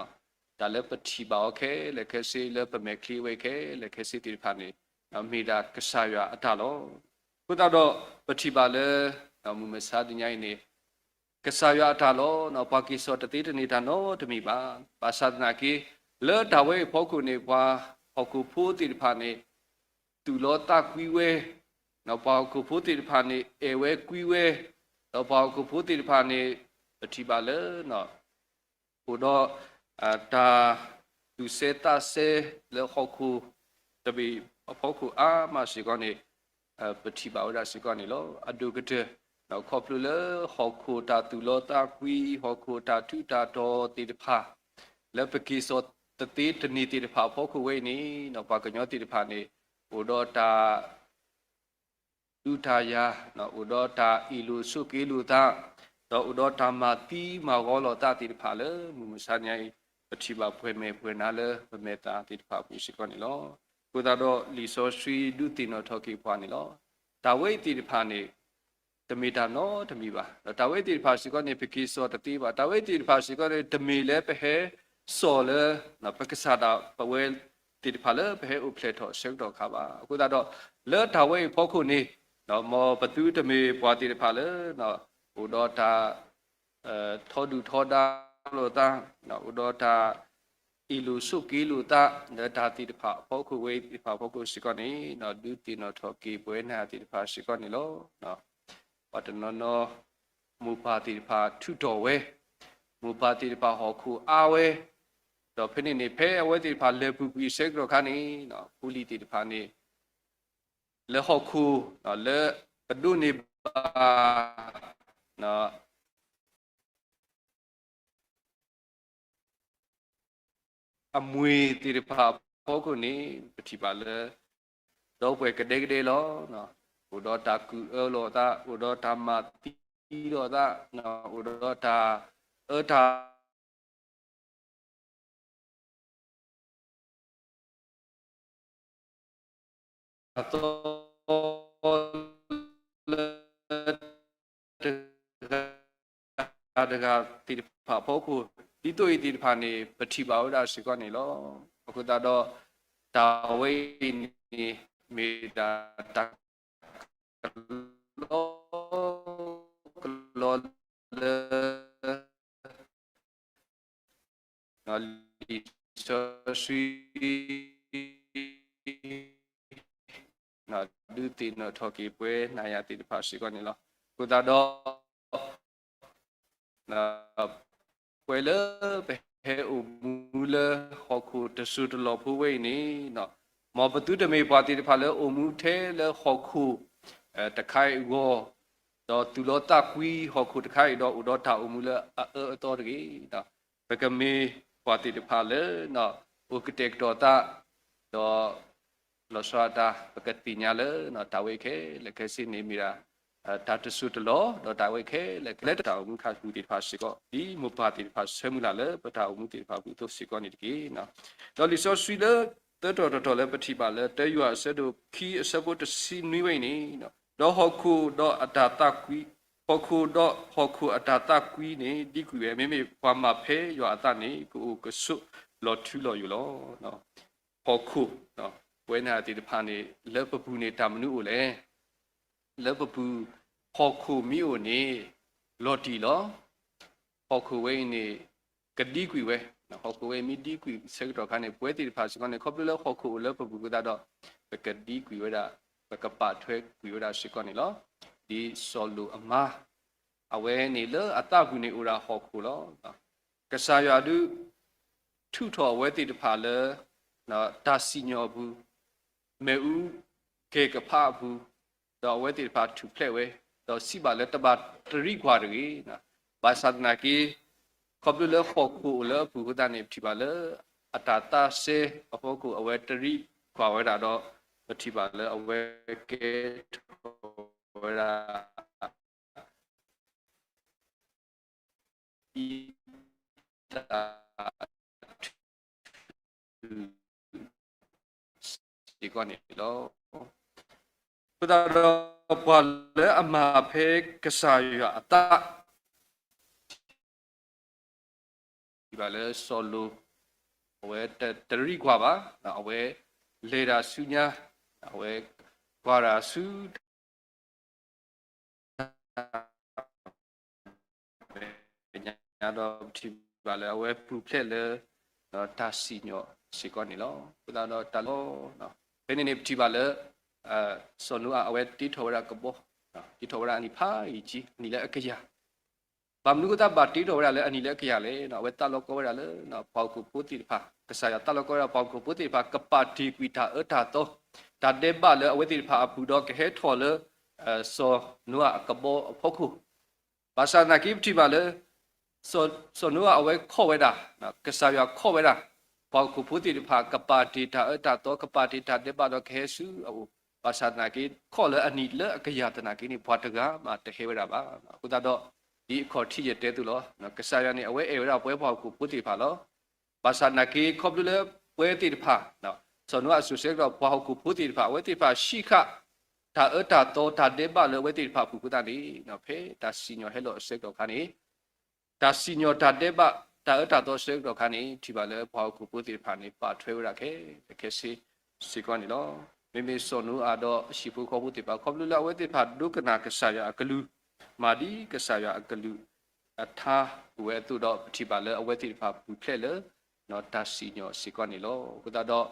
ၤ. တၢ်လၢပထံၣ်ဘၣ်အီၤခဲလၢာ်ခဲဆ့ လၢပမဲာ်ချံဝဲခဲလၢာ်ခဲဆ့သ့ၣ်တဖၣ်န့ၣ် မ့ၢ်ဒၣ်ကစၢ်ယွၤအတၢ်လီၤ. အဃိသတးဒီး ပထံၣ်ဘၣ်လၢ မုၢ်မဆါတနံၤအံၤန့ၣ် ကစၢ်ယွၤအတၢ်လီၤ. ပှၤက့ၤစိာ်တသ့တန့ၢ်တၢ်နီတမံၤဘၣ်. ဘၣ်ဆၣ်သနာ်က့ လၢတၢ်ဝဲအံၤအဖီခိၣ်န့ၣ် ပှၤဟီၣ်ခိၣ်ဖိသ့ၣ်တဖၣ်န့ၣ် သူၣ်လီသးကွံဝဲ, ပှၤဟီၣ်ခိၣ်ဖိသ့ၣ်တဖၣ်န့ၣ် အဲၣ်ဝဲကွံဝဲ, ဒီးပှၤဟီၣ်ခိၣ်ဖိသ့ၣ်တဖၣ်န့ၣ် ပထံၣ်ဘၣ်လၢ အိၣ်ဒီး တၢ်သူၣ်စဲသးစဲလၢဟီၣ်ခိၣ်တဘ့ၣ်အဖီခိၣ်အါမးစ့ၢ်ကီးန့ၣ် ပထံၣ်ဘၣ်ဝဲဒၣ်စ့ၢ်ကီးန့ၣ်လီၤ. အဒိၣ်ကတၢၢ် ခီဖျိလၢဟီၣ်ခိၣ်တၢ်သူၣ်လီသးကွံ ဟီၣ်ခိၣ်တၢ်ထူးတၢ်တီၤသ့ၣ်တဖၣ် လၢပက့ၤစိာ်တသ့တန့ၢ်သ့ၣ်တဖၣ်အဖီခိၣ်ဝဲအံၤန့ၣ် ပှၤကညီသ့ၣ်တဖၣ်န့ၣ် အိၣ်ဒီးတၢ် ဒုးတၢ်ယၤ, အိၣ်ဒီးတၢ်အ့ၣ်လိာ်ဆိးက့လိာ်သး, ဒီးအိၣ်ဒီးတၢ်မၤသံမၤဂီၤလိာ်သးသ့ၣ်တဖၣ်လၢ မုၢ်မဆါတနံၤအံၤ ပထံၣ်ဘၣ်ပှဲၤမဲာ်ပှဲၤနါလၢပမဲာ်သၣ်သ့ၣ်တဖၣ်အပူၤစ့ၢ်ကီးန့ၣ်လီၤ. အဃိသတးဒီး လံာ်စီဆှံဒုးသ့ၣ်နီၣ်ထီၣ်က့ၤပှၤန့ၣ်လီၤ. တၢ်ဝဲအံၤသ့ၣ်တဖၣ်န့ၣ် တမ့ၢ်တၢ်နီတမံၤဘၣ်. ဒီးတၢ်ဝဲအံၤသ့ၣ်တဖၣ်စ့ၢ်ကီးန့ၣ် ပက့ၤစိာ်တသ့ဘၣ်. တၢ်ဝဲအံၤသ့ၣ်တဖၣ်စ့ၢ်ကီးန့ၣ် တမ့ၢ်လၢပဟဲစိာ်လၢ ပကစၢ်ဒၣ်ပဝဲသ့ၣ်တဖၣ်လၢပဟဲအိၣ်ဖျဲၣ်ထီၣ်ဆၢကတီၢ်ခါဘၣ်. အဃိသတးဒီး လၢတၢ်ဝဲအံၤအဖီခိၣ်န့ၣ် မ်ပသုတမ့ၢ်ပှၤသ့ၣ်တဖၣ်လၢ အိၣ်ဒီးတၢ် ထီဒုၣ်ထီဒါလိာ်သး, အိၣ်ဒီးတၢ် အ့ၣ်လိာ်ဆိးက့လိာ်သး လၢတၢ်သ့ၣ်တဖၣ်အဖီခိၣ်ဝဲသ့ၣ်တဖၣ်အဖီခိၣ်စ့ၢ်ကီးန့ၣ် ဒုးသ့ၣ်နီၣ်ထီၣ်က့ၤပဝဲနၤသ့ၣ်တဖၣ်စ့ၢ်ကီးန့ၣ်လီၤ. ပှၤတနီၤနီၤ မိၢ်ပၢ်သ့ၣ်တဖၣ်ထုးထီၣ်ဝဲ, မိၢ်ပၢ်သ့ၣ်တဖၣ်ဟီၣ်ခိၣ်အါဝဲ, ဒီးဖဲန့ၣ်န့ၣ် ဖဲအဝဲသ့ၣ်တဖၣ်လဲၤပူၤကွံာ်အဆၢကတီၢ်ခါန့ၣ် ဖိလံၤသ့ၣ်တဖၣ်န့ၣ် လၢဟီၣ်ခိၣ် လၢအဒိးန့ၢ်ဘၣ် အမှ့ၢ်သ့ၣ်တဖၣ်အဖီခိၣ်န့ၣ် ပထံၣ်ဘၣ်လၢ ဒီပုၢ်ဝဲၢ်ကဒဲကဒဲလီၤ. အိၣ်ဒီးတၢ်ကူၣ်အၢလိာ်သး, အိၣ်ဒီးတၢ်မၤသံလိာ်သး, အိၣ်ဒီးတၢ်အၢတၢ် အသီလၢ တဂၤတဂၤသ့ၣ်တဖၣ်အဖီခိၣ်, ဒ်သိးအံၤသ့ၣ်တဖၣ်န့ၣ် ပထံၣ်ဘၣ်ဝဲဒၣ်စ့ၢ်ကီးန့ၣ်လီၤ. အဃိသတးဒီး တၢ်ဝဲအံၤန့ၣ် မ့ၢ်ဒၣ်တၢ် ကလီကလီလၢ လံာ်စီဆှံ ဒုးသ့ၣ်နီၣ်ထီၣ်က့ၤပှၤနၤယၤသ့ၣ်တဖၣ်စ့ၢ်ကီးန့ၣ်လီၤ. အဃိသတးဒီး ပဝဲလၢပဟဲအိၣ်မူလၢဟီၣ်ခိၣ်တစိၢ်တလီၢ်ဖိဝဲအံၤန့ၣ်, မ်ပသုတမ့ၢ်ပှၤသ့ၣ်တဖၣ်လၢအိၣ်မူထဲလၢဟီၣ်ခိၣ် တခါအံၤအဂီၢ်, ဒီးသူၣ်လီသးကွံဟီၣ်ခိၣ်တခါအံၤဒီးအိၣ်ဒီးတၢ်အိၣ်မူလၢအအၢအသီတဂ့ၤ. ပကမ့ၢ်ပှၤသ့ၣ်တဖၣ်လၢ အိၣ်ကတဲာ်ကတီၤသး ဒီး လီၤဆီဒၣ်တၢ် ပကသ့ၣ်ညါလၢ တၢ်ဝဲခဲလၢာ်ခဲဆ့န့ၣ်မ့ၢ်ဒၣ် တၢ်တစိၢ်တလီၢ် ဒီးတၢ်ဝဲခဲလၢာ်ခဲဆ့လၢတၢ်အိၣ်မူခါပူၤသ့ၣ်တဖၣ်စ့ၢ်ကီး ဒ်မိၢ်ပၢ်သ့ၣ်တဖၣ်ဆၢမုၢ်လၢ်လၢပတၢ်အိၣ်မူသ့ၣ်တဖၣ်အပူၤအသိးစ့ၢ်ကီးန့ၣ်တက့ၢ်. ဒီးလံာ်စီဆှံလၢသၢတီၤတတီၤလၢပထံၣ်ဘၣ်လၢ တၢယွၤအဆၢဒိၣ်ခံအဆၢဖိတဆံနွံဝဲအံၤန့ၣ်, ဒီးဟီၣ်ခိၣ်ဒီးအတၢ်သးကွံ, ဟီၣ်ခိၣ်ဒီးဟီၣ်ခိၣ်အတၢ်သးကွံန့ၣ် ဒံကွံာ်ဝဲ, မ့မ့ၢ်ပှၤမၤဖဲယွၤအသးန့ၣ် ကအိၣ်ကဆိးလီၤထူလီၤယိာ်လီၤ. ဟီၣ်ခိၣ်, ပဝဲနၤသ့ၣ်တဖၣ်န့ၣ် လၢပပူၤန့ၣ်တၢ်မနုၤအိၣ်လဲၣ်. လၢပပူၤ ဟီၣ်ခိၣ်မ့ၢ်အိၣ်န့ၣ် လီၤတံၢ်လီၤ. ဟီၣ်ခိၣ်ဝဲအံၤန့ၣ် ကဒံကွံာ်ဝဲ, ဟီၣ်ခိၣ်ဝဲအံၤမ့ၢ်ဒံကွံာ်ဆၢကတီၢ်ခါန့ၣ် ပဝဲသ့ၣ်တဖၣ်စ့ၢ်ကီးန့ၣ် ခီဖျိလၢဟီၣ်ခိၣ်အိၣ်လၢပပူၤအဃိသတးဒီး ပကဒံကွံာ်ဝဲဒၣ်, ပကပာ်ထွဲကွံာ်ဝဲဒၣ်စ့ၢ်ကီးန့ၣ်လီၤ. ဒ်စီၤလိာ်အမါ အဝဲန့ၣ်လၢအသးပူၤန့ၣ်အိၣ်ဒၣ်ဟီၣ်ခိၣ်လီၤ. ကစၢ်ယွၤဒုး ထုးထီၣ်အဝဲသ့ၣ်တဖၣ်လၢ တၢ်စံၣ်ညီၣ်အပူၤ, မ့ၣ်အူကဲၤကဖးအပူၤ, ဒီးအဝဲသ့ၣ်တဖၣ်ထူၣ်ဖျဲးဝဲ, ဒီးစံးဘၣ်လၢတဘၣ်တရံးကွၢ်တဂ့ၤ. ဘၣ်ဆၣ်သနာ်က့ ခီဖျိလၢဟီၣ်ခိၣ်အိၣ်လၢအပူၤအဃိသတးန့ၣ် ပထံၣ်ဘၣ်လၢ အတၢ်သးစဲအဖီခိၣ် အဝဲတရံးကွၢ်ဝဲဒၣ်ဒီး ပထံၣ်ဘၣ်လၢအဝဲကဲထီၣ်ဝဲဒၣ် အံၤ တၢ်ထုး စ့ၢ်ကီးန့ၣ်လီၤ. အဃိသတးဒီး ပှၤလၢအမၤဖဲကစၢ်ယွၤအသး ထံၣ်ဘၣ်လၢစီၤလိာ် အဝဲတရံးကွၢ်ဘၣ်, အဝဲလဲၤတၢ်ဆူညါ, အဝဲကွၢ်တၢ်ဆူ မဲာ်ညါဒီးပထံၣ်ဘၣ်လၢအဝဲပူၤဖျဲးလၢ တၢ်စံၣ်ညီၣ်စ့ၢ်ကီးန့ၣ်လီၤ. အဃိသတးဒီးတၢ်လီၤ ဖဲန့ၣ်န့ၣ်ပထံၣ်ဘၣ်လၢ စီၤနိအၤအဝဲတ့ထီၣ်ဝဲဒၣ်ကဘီ, တ့ထီၣ်ဝဲဒၣ်အနံၣ်ဖးယံာ်ကံ, အနံၣ်လၢအကယၤ ဘၣ်မနုၤအဃိသတးဘၣ်တ့ထီၣ်ဝဲဒၣ်လၢအနံၣ်လၢအကယၤလဲၣ်. အဝဲသးလီၤကီဝဲဒၣ်လၢ ပှၤဟီၣ်ခိၣ်ဖိသ့ၣ်တဖၣ်, ကစၢ်ယွၤသးလီၤကီဝဲဒၣ်ပှၤဟီၣ်ခိၣ်ဖိသ့ၣ်တဖၣ် ကပာ်တ့ၢ်ကွံာ်တၢ်အၢတၢ်သီ, တၢ်ဒဲးဘးလၢအဝဲသ့ၣ်တဖၣ်အပူၤဒီးကဟဲထီၣ်လၢ စီၤနိအၤအကဘီအဖီခိၣ်, ဘၣ်ဆၣ်သနာ်က့ပထံၣ်ဘၣ်လၢ စီၤနိအၤအဝဲခီၣ်ဝဲဒၣ်, ကစၢ်ယွၤခီၣ်ဝဲဒၣ် ပှၤဟီၣ်ခိၣ်ဖိသ့ၣ်တဖၣ် ကပာ်တ့ၢ်တၢ်အၢတၢ်သီ ကပာ်တ့ၢ်တၢ်ဒဲးဘးဒီးကဟဲဆူအအိၣ်, ဘၣ်ဆၣ်သနာ်က့ ခီၣ်လၢအနံၣ်လၢအကယၤသနာ်က့န့ၣ် ပှၤတဂၤမးတဟဲဝဲဒၣ်ဘၣ်. အဃိသတးဒီး ဒ်အခီၣ်ထံးယတဲသိးလီၤ, ကစၢ်ယွၤန့ၣ် အဝဲအဲၣ်ဝဲဒၣ်ပဝဲပှၤဟီၣ်ခိၣ်ဖိသ့ၣ်တဖၣ်လီၤ. ဘၣ်ဆၣ်သနာ်က့ ခီဖျိလၢပဝဲသ့ၣ်တဖၣ် စီၤနိအၤအစိၤဆၢကတီၢ် ပှၤဟီၣ်ခိၣ်ဖိသ့ၣ်တဖၣ် အဝဲသ့ၣ်တဖၣ်ဆံးဃာ် တၢ်အၢတၢ်သီတၢ်ဒဲးဘးလၢအဝဲသ့ၣ်တဖၣ်အပူၤအဃိသတးန့ၣ် ဖဲတၢ်စံၣ်ညီၣ်ဟဲလီၤအဆၢကတီၢ်ခါန့ၣ် တၢ်စံၣ်ညီၣ်တၢ်ဒဲးဘး တၢ်အၢတၢ်သီအဆၢကတီၢ်ခါန့ၣ် ထံၣ်ဘၣ်လၢပှၤဟီၣ်ခိၣ်ဖိသ့ၣ်တဖၣ်န့ၣ် ပာ်ထွဲဝဲဒၣ်ခဲလၢာ်ခဲဆ့စ့ၢ်ကီးန့ၣ်လီၤ. မ့မ့ၢ်စီၤနိအၤဒီးအဟံၣ်ဖိဃီဖိသ့ၣ်တဖၣ် ခီဖျိလၢအဝဲသ့ၣ်တဖၣ်ဒိကနၣ်ကစၢ်ယွၤအကလုၢ်, မၤဒ်ကစၢ်ယွၤအကလုၢ် အထါအိၣ်ဝဲအသိးဒီး ပထံၣ်ဘၣ်လၢအဝဲသ့ၣ်တဖၣ်ပူၤဖျဲးလၢ တၢ်စံၣ်ညီၣ်စ့ၢ်ကီးန့ၣ်လီၤ. အဃိသတး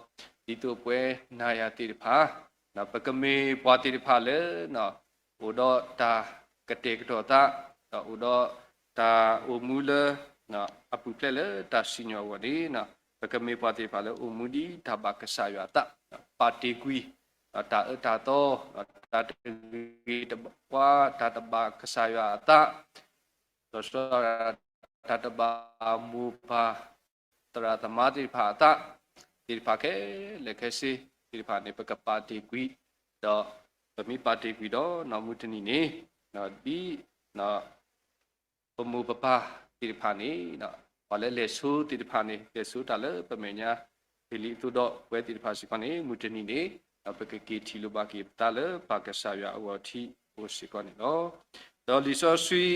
ဒီး ဒ်သိးပဝဲနၤယၤသ့ၣ်တဖၣ် ပကမ့ၢ်ပှၤသ့ၣ်တဖၣ်လၢ အိၣ်ဒီးတၢ်ကတဲာ်ကတီၤသး ဒီးအိၣ်ဒီးတၢ်အိၣ်မူလၢ အပူၤဖျဲးလၢတၢ်စံၣ်ညီၣ်အဂီၢ်န့ၣ် ပကမ့ၢ်ပှၤသ့ၣ်တဖၣ်လၢအိၣ်မူဒ်တၢ်ဘၣ်ကစၢ်ယွၤအသး, ပာ်တ့ၢ်ကွံာ် တၢ်အၢတၢ်သီ, တၢ်တဂ့ၤတဘၣ်, တၢ်တဘၣ်ကစၢ်ယွၤအသး, ဒီး တၢ်တဘၣ်မိၢ်ပၢ် သရၣ်သမါသ့ၣ်တဖၣ်အသး သ့ၣ်တဖၣ်ခဲလၢာ်ခဲဆ့သ့ၣ်တဖၣ်န့ၣ် ပကပာ်တ့ၢ်ကွံာ်, ဒီးပမ့ၢ်ပာ်တ့ၢ်ကွံာ်ဒီး မုၢ်တနံၤန့ၣ် ဒ် ပမိၢ်ပပၢ်သ့ၣ်တဖၣ်န့ၣ် ပှၤလၢလဲၤဆိသ့ၣ်တဖၣ်န့ၣ် လဲၤဆိတၢ်လၢပမဲာ်ညါ ဟ့ၣ်လံအသိးဒီးပဝဲသ့ၣ်တဖၣ်စ့ၢ်ကီးန့ၣ် မုၢ်တနံၤန့ၣ် ပကက့ၤထံၣ်လိာ်ဘၣ်က့ၤပသးလၢပၢ်ကစၢ်ယွၤအဂီၢ်ထံးအိၣ်စ့ၢ်ကီးန့ၣ်လီၤ. ဒီးလံာ်စီဆှံ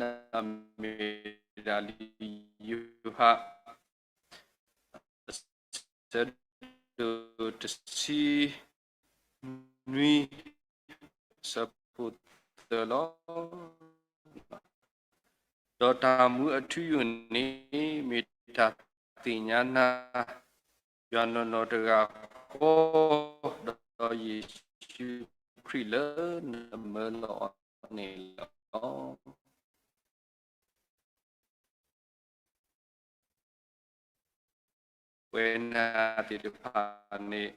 န့ၣ် မ့ၢ်ဒၣ်လံာ်ယိၤဟၣ် အဆၢဒိၣ်တဆံနွံ အဆၢဖိသၢလီၤ. ဒီးတၢ်မူအထူအယိာ်န့ၣ် မ့ၢ်တၢ်သ့ၣ်ညါနၤ ယွၤနီၢ်နီၢ်တဂၤဃီ ဒီးယ့ၣ်ၡူးခရံာ်လၢနမၢလီၤအီၤန့ၣ်လီၤ. ပဝဲနၤသ့ၣ်တဖၣ်န့ၣ်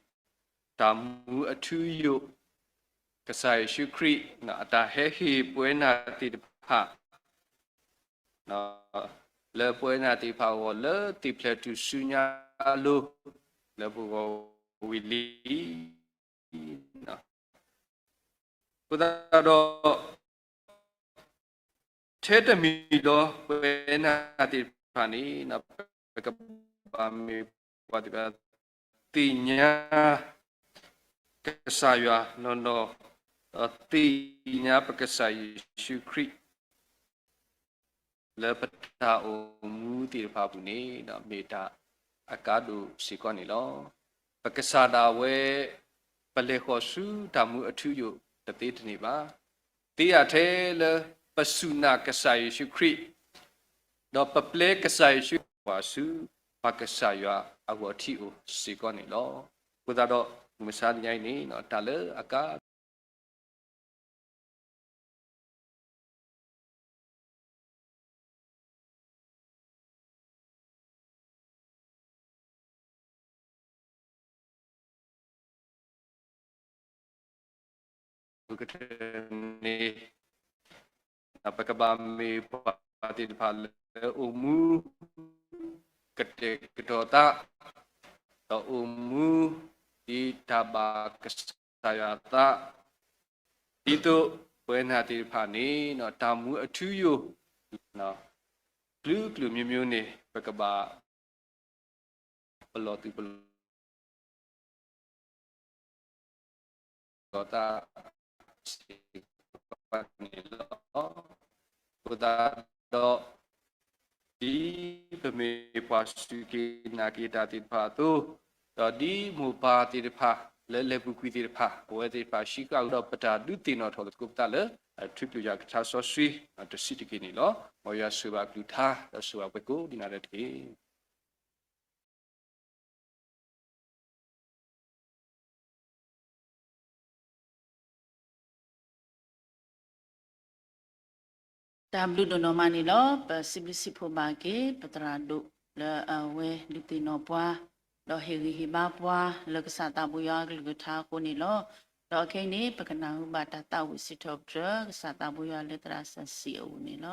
တၢ်မူအထူအယိာ် ကစၢ်ယ့ၣ်ၡူးခရံာ် အတၢ်ဟဲဟ့ၣ်ပဝဲနၤသ့ၣ်တဖၣ် လၢပဝဲနၤသ့ၣ်တဖၣ်အဂီၢ် လၢသ့ၣ်ဖျဲးတုၤဆူညါအလိၤ လၢပဂီၢ်ဝံၤလံ. အဃိသတးဒီး ထဲတမံၤဒီး ပဝဲနၤသ့ၣ်တဖၣ်န့ၣ် ပကဘၣ်မ့ၢ်ပှၤသ့ၣ်တဖၣ် သ့ၣ်ညါ ကစၢ်ယွၤနီၢ်နီၢ်, ဒီးသ့ၣ်ညါပကစၢ်ယ့ၣ်ၡူးခရံာ် လၢပတၢ်အိၣ်မူသ့ၣ်တဖၣ်အပူၤန့ၣ် မ့ၢ်တၢ်အကါဒိၣ်စ့ၢ်ကီးန့ၣ်လီၤ. ပကစၢ်ဒၣ်ဝဲ ပလဲၤဃီၤဆူတၢ်မူအထူအယိာ်တသ့တန့ၢ်ဘၣ်. သ့ဧါထဲလၢ ပစူၢ်နာ်ကစၢ်ယ့ၣ်ၡူးခရံာ် ဒီးပပျဲကစၢ်ယ့ၣ်ၡူး ပှၤဆူပၢ်ကစၢ်ယွၤအဂီၢ်ထံးအိၣ်စ့ၢ်ကီးန့ၣ်လီၤ. အဃိသတးဒီး မုၢ်မဆါတနံၤအံၤန့ၣ် တၢ်လၢအကါ ပကထၢန့ၣ် ပကဘၣ်မ့ၢ်ပှၤသ့ၣ်တဖၣ်လၢအိၣ်မူ ကတဲာ်ကတီၤသး ဒီးအိၣ်မူ ဒ်တၢ်ဘၣ်ကစၢ်ယွၤအသး ဒ်သိးပဝဲနၤသ့ၣ်တဖၣ်န့ၣ် တၢ်မူအထူအယိာ် ကျိၤကျိၤမျိုးမျိုးန့ၣ် ပကဘၣ် ပလီၢ်သူၣ်ပလီၢ် သးစ့ၢ်ကီးန့ၣ်လီၤ. အဃိသတးဒီး ဒ်ပမ့ၢ်ပှၤစူၢ်က့ၤနာ်က့ၤတၢ်သ့ၣ်တဖၣ်အသိး, ဒီးဒ်မိၢ်ပၢ်သ့ၣ်တဖၣ် လၢလဲၤပူၤကွံာ်သ့ၣ်တဖၣ် အဝဲသ့ၣ်တဖၣ် ဟံးဃာ်ကဒီးပတၢ်ဒုးသ့ၣ်နီၣ်ထီၣ်လိာ်သကိးပသးလၢ ထူပျိယွၤကထါစီဆှံ တဆံးတက့ၢ်န့ၣ်လီၤ. မ်ယွၤဆိၣ်ဂ့ၤဘၣ်အကလုၢ်ကထါ ဒီးဆိၣ်ဂ့ၤဘၣ်ပှၤကိးဂၤဒဲးတက့ၢ်. တၢ်ဘျုးဒိၣ်နီၢ်မးန့ၣ်လီၤ. ပစံးဘျုးစံးဖှိၣ်ဘၣ်က့ၤ ပသရၣ်ဒိၣ်လၢအဝဲဒုးသ့ၣ်နီၣ်ပှၤ, ဒီးဟ့ၣ်ဂံၢ်ဟ့ၣ်ဘါပှၤ လၢကစၢ်သးဘိယွၤအကလုၢ်ကထါအဃိန့ၣ်လီၤ. ဒီးခဲအံၤန့ၣ် ပကနၢ်ဟူဘၣ်တၢ်သးဝံၣ်စံးထီၣ်ပတြၢၤ ကစၢ်သးဘိယွၤလၢသရၣ်စီဆှံအအိၣ်န့ၣ်လီၤ.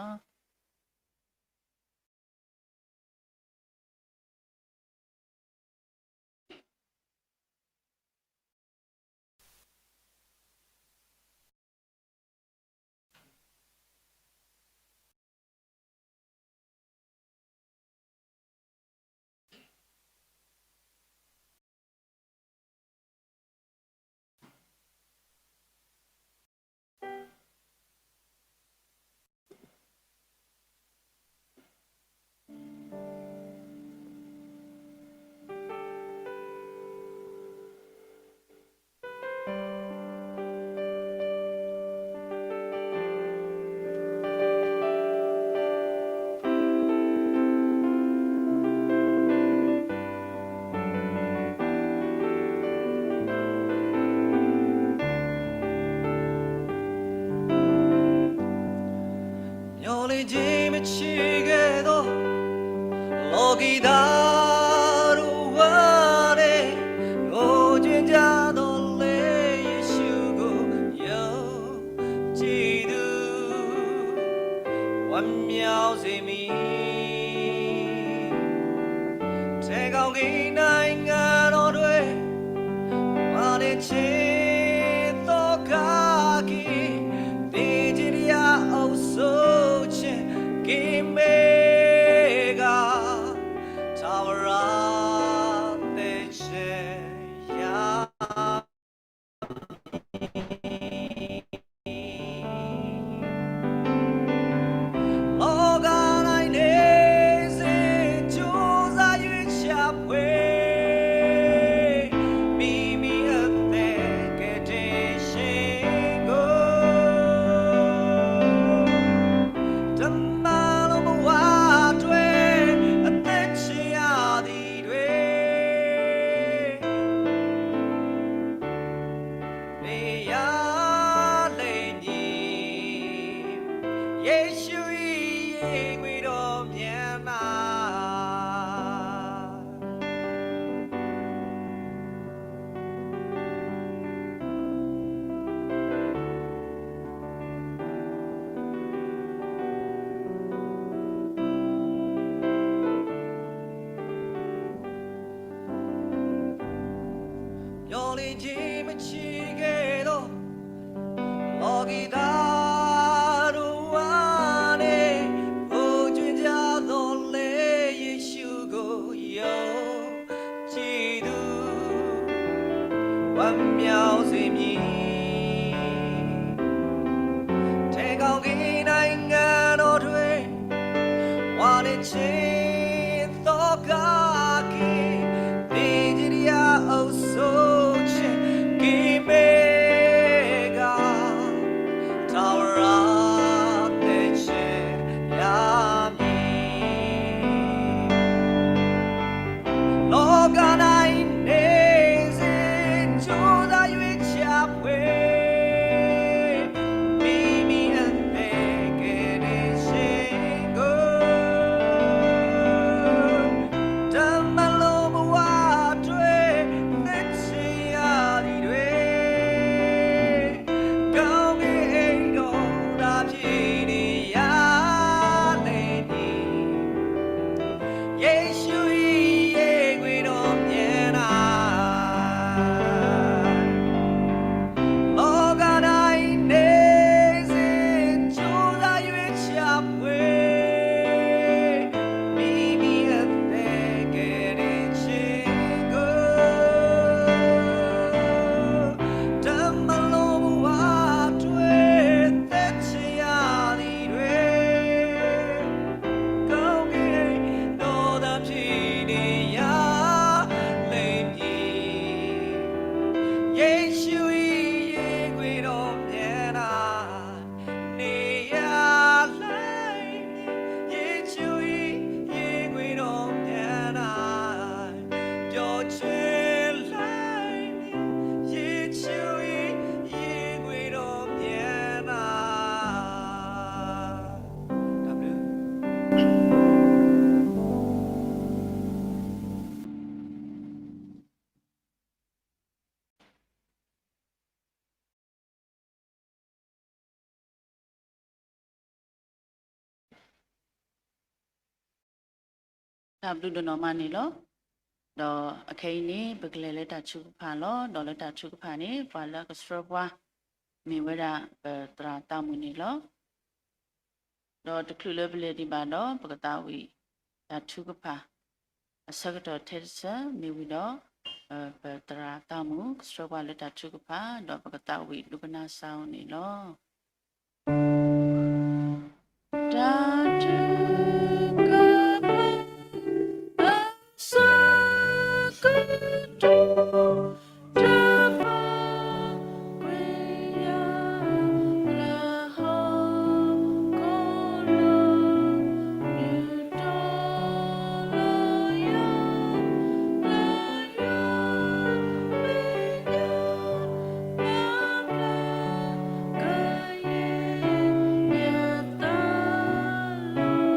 မ့ၢ်ဆံးကဲသိး, လီၤက့ၤသးတဝါန့ၣ်, အိၣ်က့ၤဒ်သိးလၢ ယ့ၣ်ၡူးကို ယုံကြည်သူ ဝမ်းမြောက်စေမည်. ထဲကောင်းကင်နိုင်ငံတော်တွင် ဝမ်းနည်းခြင်းသောကက့ၤ, သင်ခြင်းတရားအုပ်စိုးခြင်းက့ၤမ့ၢ်ဂ့ၤ, ထာဝရအသက်ရှင်ရမည်. လောက၌နေစဉ် ကြိုးစားရွေးချယ်ဖွယ် မိမိအသက်ကယ်တင်ရှင်ကို တမန်တော်ဘဝတွင် အသက်ရှင်ရသည်တွင် နေရာလဲမည် ယေရှု၏ရေခွေတော်မျက်နှာ မျှော်လင့်ခြင်းမရှိခဲ့သော လောကီသားတို့အားလည်း အိုကြွင်းကြသော်လည်း ယေရှုကိုယုံကြည်သူ ဝမ်းမြောက်စေမည် ထဲကောင်းကင်နိုင်ငံတော်တွင် ဝမ်းနည်းခြင်းသောကက့ၤ သေခြင်းတရားအုပ်စိုးခြင်းက့ၤမ့ၢ် က ထာဝရအသက်ရှင်ရမည် လောက၌နေစဉ် ကြိုးစားရွေးချယ်ဖွယ် မိမိအသက်ကယ်တင်ရှင်ကို တမန်တော်ဘဝတွင် သက်ရှင်ရသည်တွင် ကောင်းကင်အိမ်တော်သာ ဖြစ်နေရလိမ့်မည် ယေရှု၏ရေခွေတော်မျက်နှာ လောက၌နေစဉ် ကြိုးစားရွေးချယ်ဖွယ် မိမိအသက်ကယ်တင်ခြင်းကို တမန်တော်ဘဝတွင် သက်ရှင်ရသည်တွင် ကောင်းကင်တော်သာ ဖြစ်နေရလိမ့်မည် ယေရှု၏ရေခွေတော်မျက်နှာ နေရာလိမ့်မည် ယေရှု၏ရေခွေတော်မျက်နှာ ပျော်ရွှင်လိမ့်မည် ယေရှု၏ရေခွေတော်မျက်နှာ တၢ်ဘျုး တၢ်ဘျုးဒိၣ်နီၢ်မးန့ၣ်လီၤ. ဒီးအခဲအံၤန့ၣ် ပကလဲၤလၢတၢ်ထုကဖၣ်လီၤ. ဒီးလၢတၢ်ထုကဖၣ်န့ၣ် ပှၤလၢအကဆှၢပှၤ မ့ၢ်ဝဲဒၣ်ပသရၣ်သးမုၣ်န့ၣ်လီၤ. ဒီးတချုးလၢပလဲၤဒံးဘၣ်ဒီး ပကသးဝံၣ်တၢ်ထုကဖၣ် အဆၢကတီၢ်ထဲတစဲးမ့ၢ်ဝံၤဒီး ပသရၣ်သးမုၣ်ကဆှၢပှၤလၢတၢ်ထုကဖၣ် ဒီးပကသးဝံၣ်ဒိကနၣ်စၢ်အီၤန့ၣ်လီၤ. တၢ်ထုကဖၣ် အဆၢကတီၢ် တၢ်ဘၣ်ကွၢ်ယၤ လၢဟီၣ်ခိၣ်လီၤ ဒုးတီၤလီၤယၤ လၢယွၤမဲာ်ညါ ပျၢ်ပျၢ်ကယဲၢ်ယသးလီၤ.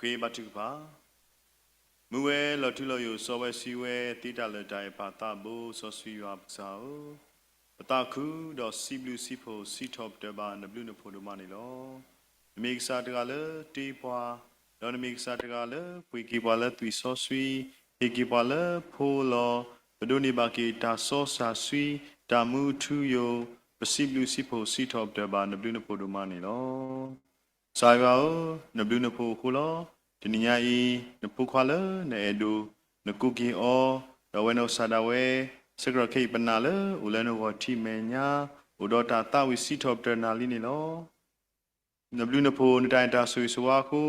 ဃ့ဘါထုကဖၣ်. မူဝဲလီၤထူလီၤယိာ်စီဝဲဆှံဝဲသ့တၢ်လၢာ်တၢ်အဲၣ်ပၢ်သးဘိစီဆှံယွၤပကစၢ်ဧၢ, ပသးခုဒီးစံးဘျုးစံးဖှိၣ်စံးထီၣ်ပတြၢၤဘၣ်နဘျုးနဖှိၣ်ဒိၣ်မးန့ၣ်လီၤ. နမ့ၢ်ကစၢ်တဂၤလၢတ့ပှၤ, ဒီးနမ့ၢ်ကစၢ်တဂၤလၢပှ့ၤက့ၤပှၤလၢသွံၣ်စီဆှံ, ဟ့ၣ်က့ၤပှၤလၢဖိလီၤ, ပဒိးန့ၢ်ဘၣ်က့ၤတၢ်စီတၢ်ဆှံ, တၢ်မူထူယိာ်, ပစံးဘျုးစံးဖှိၣ်စံးထီၣ်ပတြၢၤဘၣ်နဘျုးနဖှိၣ်ဒိၣ်မးန့ၣ်လီၤ. ကစၢ်ယွၤဧၢ, နဘျုးနဖှိၣ်အဃိလီၤ. တနံၤညါအံၤ နဖိခွါလၢနအဲၣ်ဒိး, နကိးက့ၤအီၤ, ဒီးအဝဲနီၢ်ကစၢ်ဒၣ်ဝဲ, ဆဲးကတီၢ်ခဲအံၤပနာ်လၢအိၣ်လၢနဂီၢ်ထံးမဲာ်ညါ, အိၣ်ဒီးတၢ်သးဝံၣ်စံးထီၣ်ပတြၢၤနၤလံန့ၣ်လီၤ. နဘျုးနဖှိၣ်နတၢ်အဲၣ်တၢ်ဆိၣ်ဂ့ၤဆိၣ်ဝါအဃိ,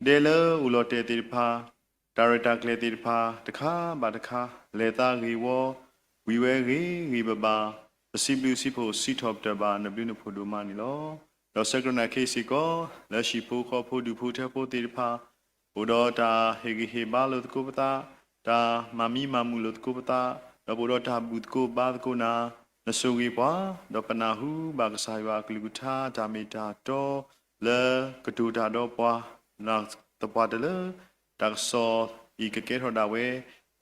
ဒဲလၢအိၣ်လီၤတဲာ်သ့ၣ်တဖၣ်, တၢ်ရဲၣ်တၢ်ကျဲၤသ့ၣ်တဖၣ် တခါဘၣ်တခါ, လဲၤသးဂ့ၤဝီ, ဝံၤဝဲဂ့ၤဂ့ၤဘၣ်ဘၣ်, ပစံးဘျုးစံးဖှိၣ်စံးထီၣ်ပတြၢၤဘၣ်နဘျုးနဖှိၣ်ဒိၣ်မးန့ၣ်လီၤ. ဒီးဆဲးကတီၢ်ခဲအံၤစ့ၢ်ကီး, လၢဟံၣ်ဖိဃီဖိဒူၣ်ဖိထၢဖိသ့ၣ်တဖၣ် အိၣ်ဒီးတၢ်ဟ့ၣ်ဂံၢ်ဟ့ၣ်ဘါလိာ်သကိးပသး, တၢ်မၤမံမၤမုာ်လိာ်သကိးပသး, ဒီးပအိၣ်ဒီးတၢ်ဘူၣ်သကိးဘါသကိးနၤ, နဆိၣ်ဂ့ၤပှၤ, ဒီးပနၢ်ဟူဘၣ်ကစၢ်ယွၤအကလုၢ်ကထါတၢ်မ့ၢ်တၢ်တီ, လၢကတိၤတၢ်ဒီးပှၤ, သပှၢ်တၢၢ်လၢ တၢ်ကစီၣ်အံၤကကဲထီၣ်ဒၣ်ဝဲ,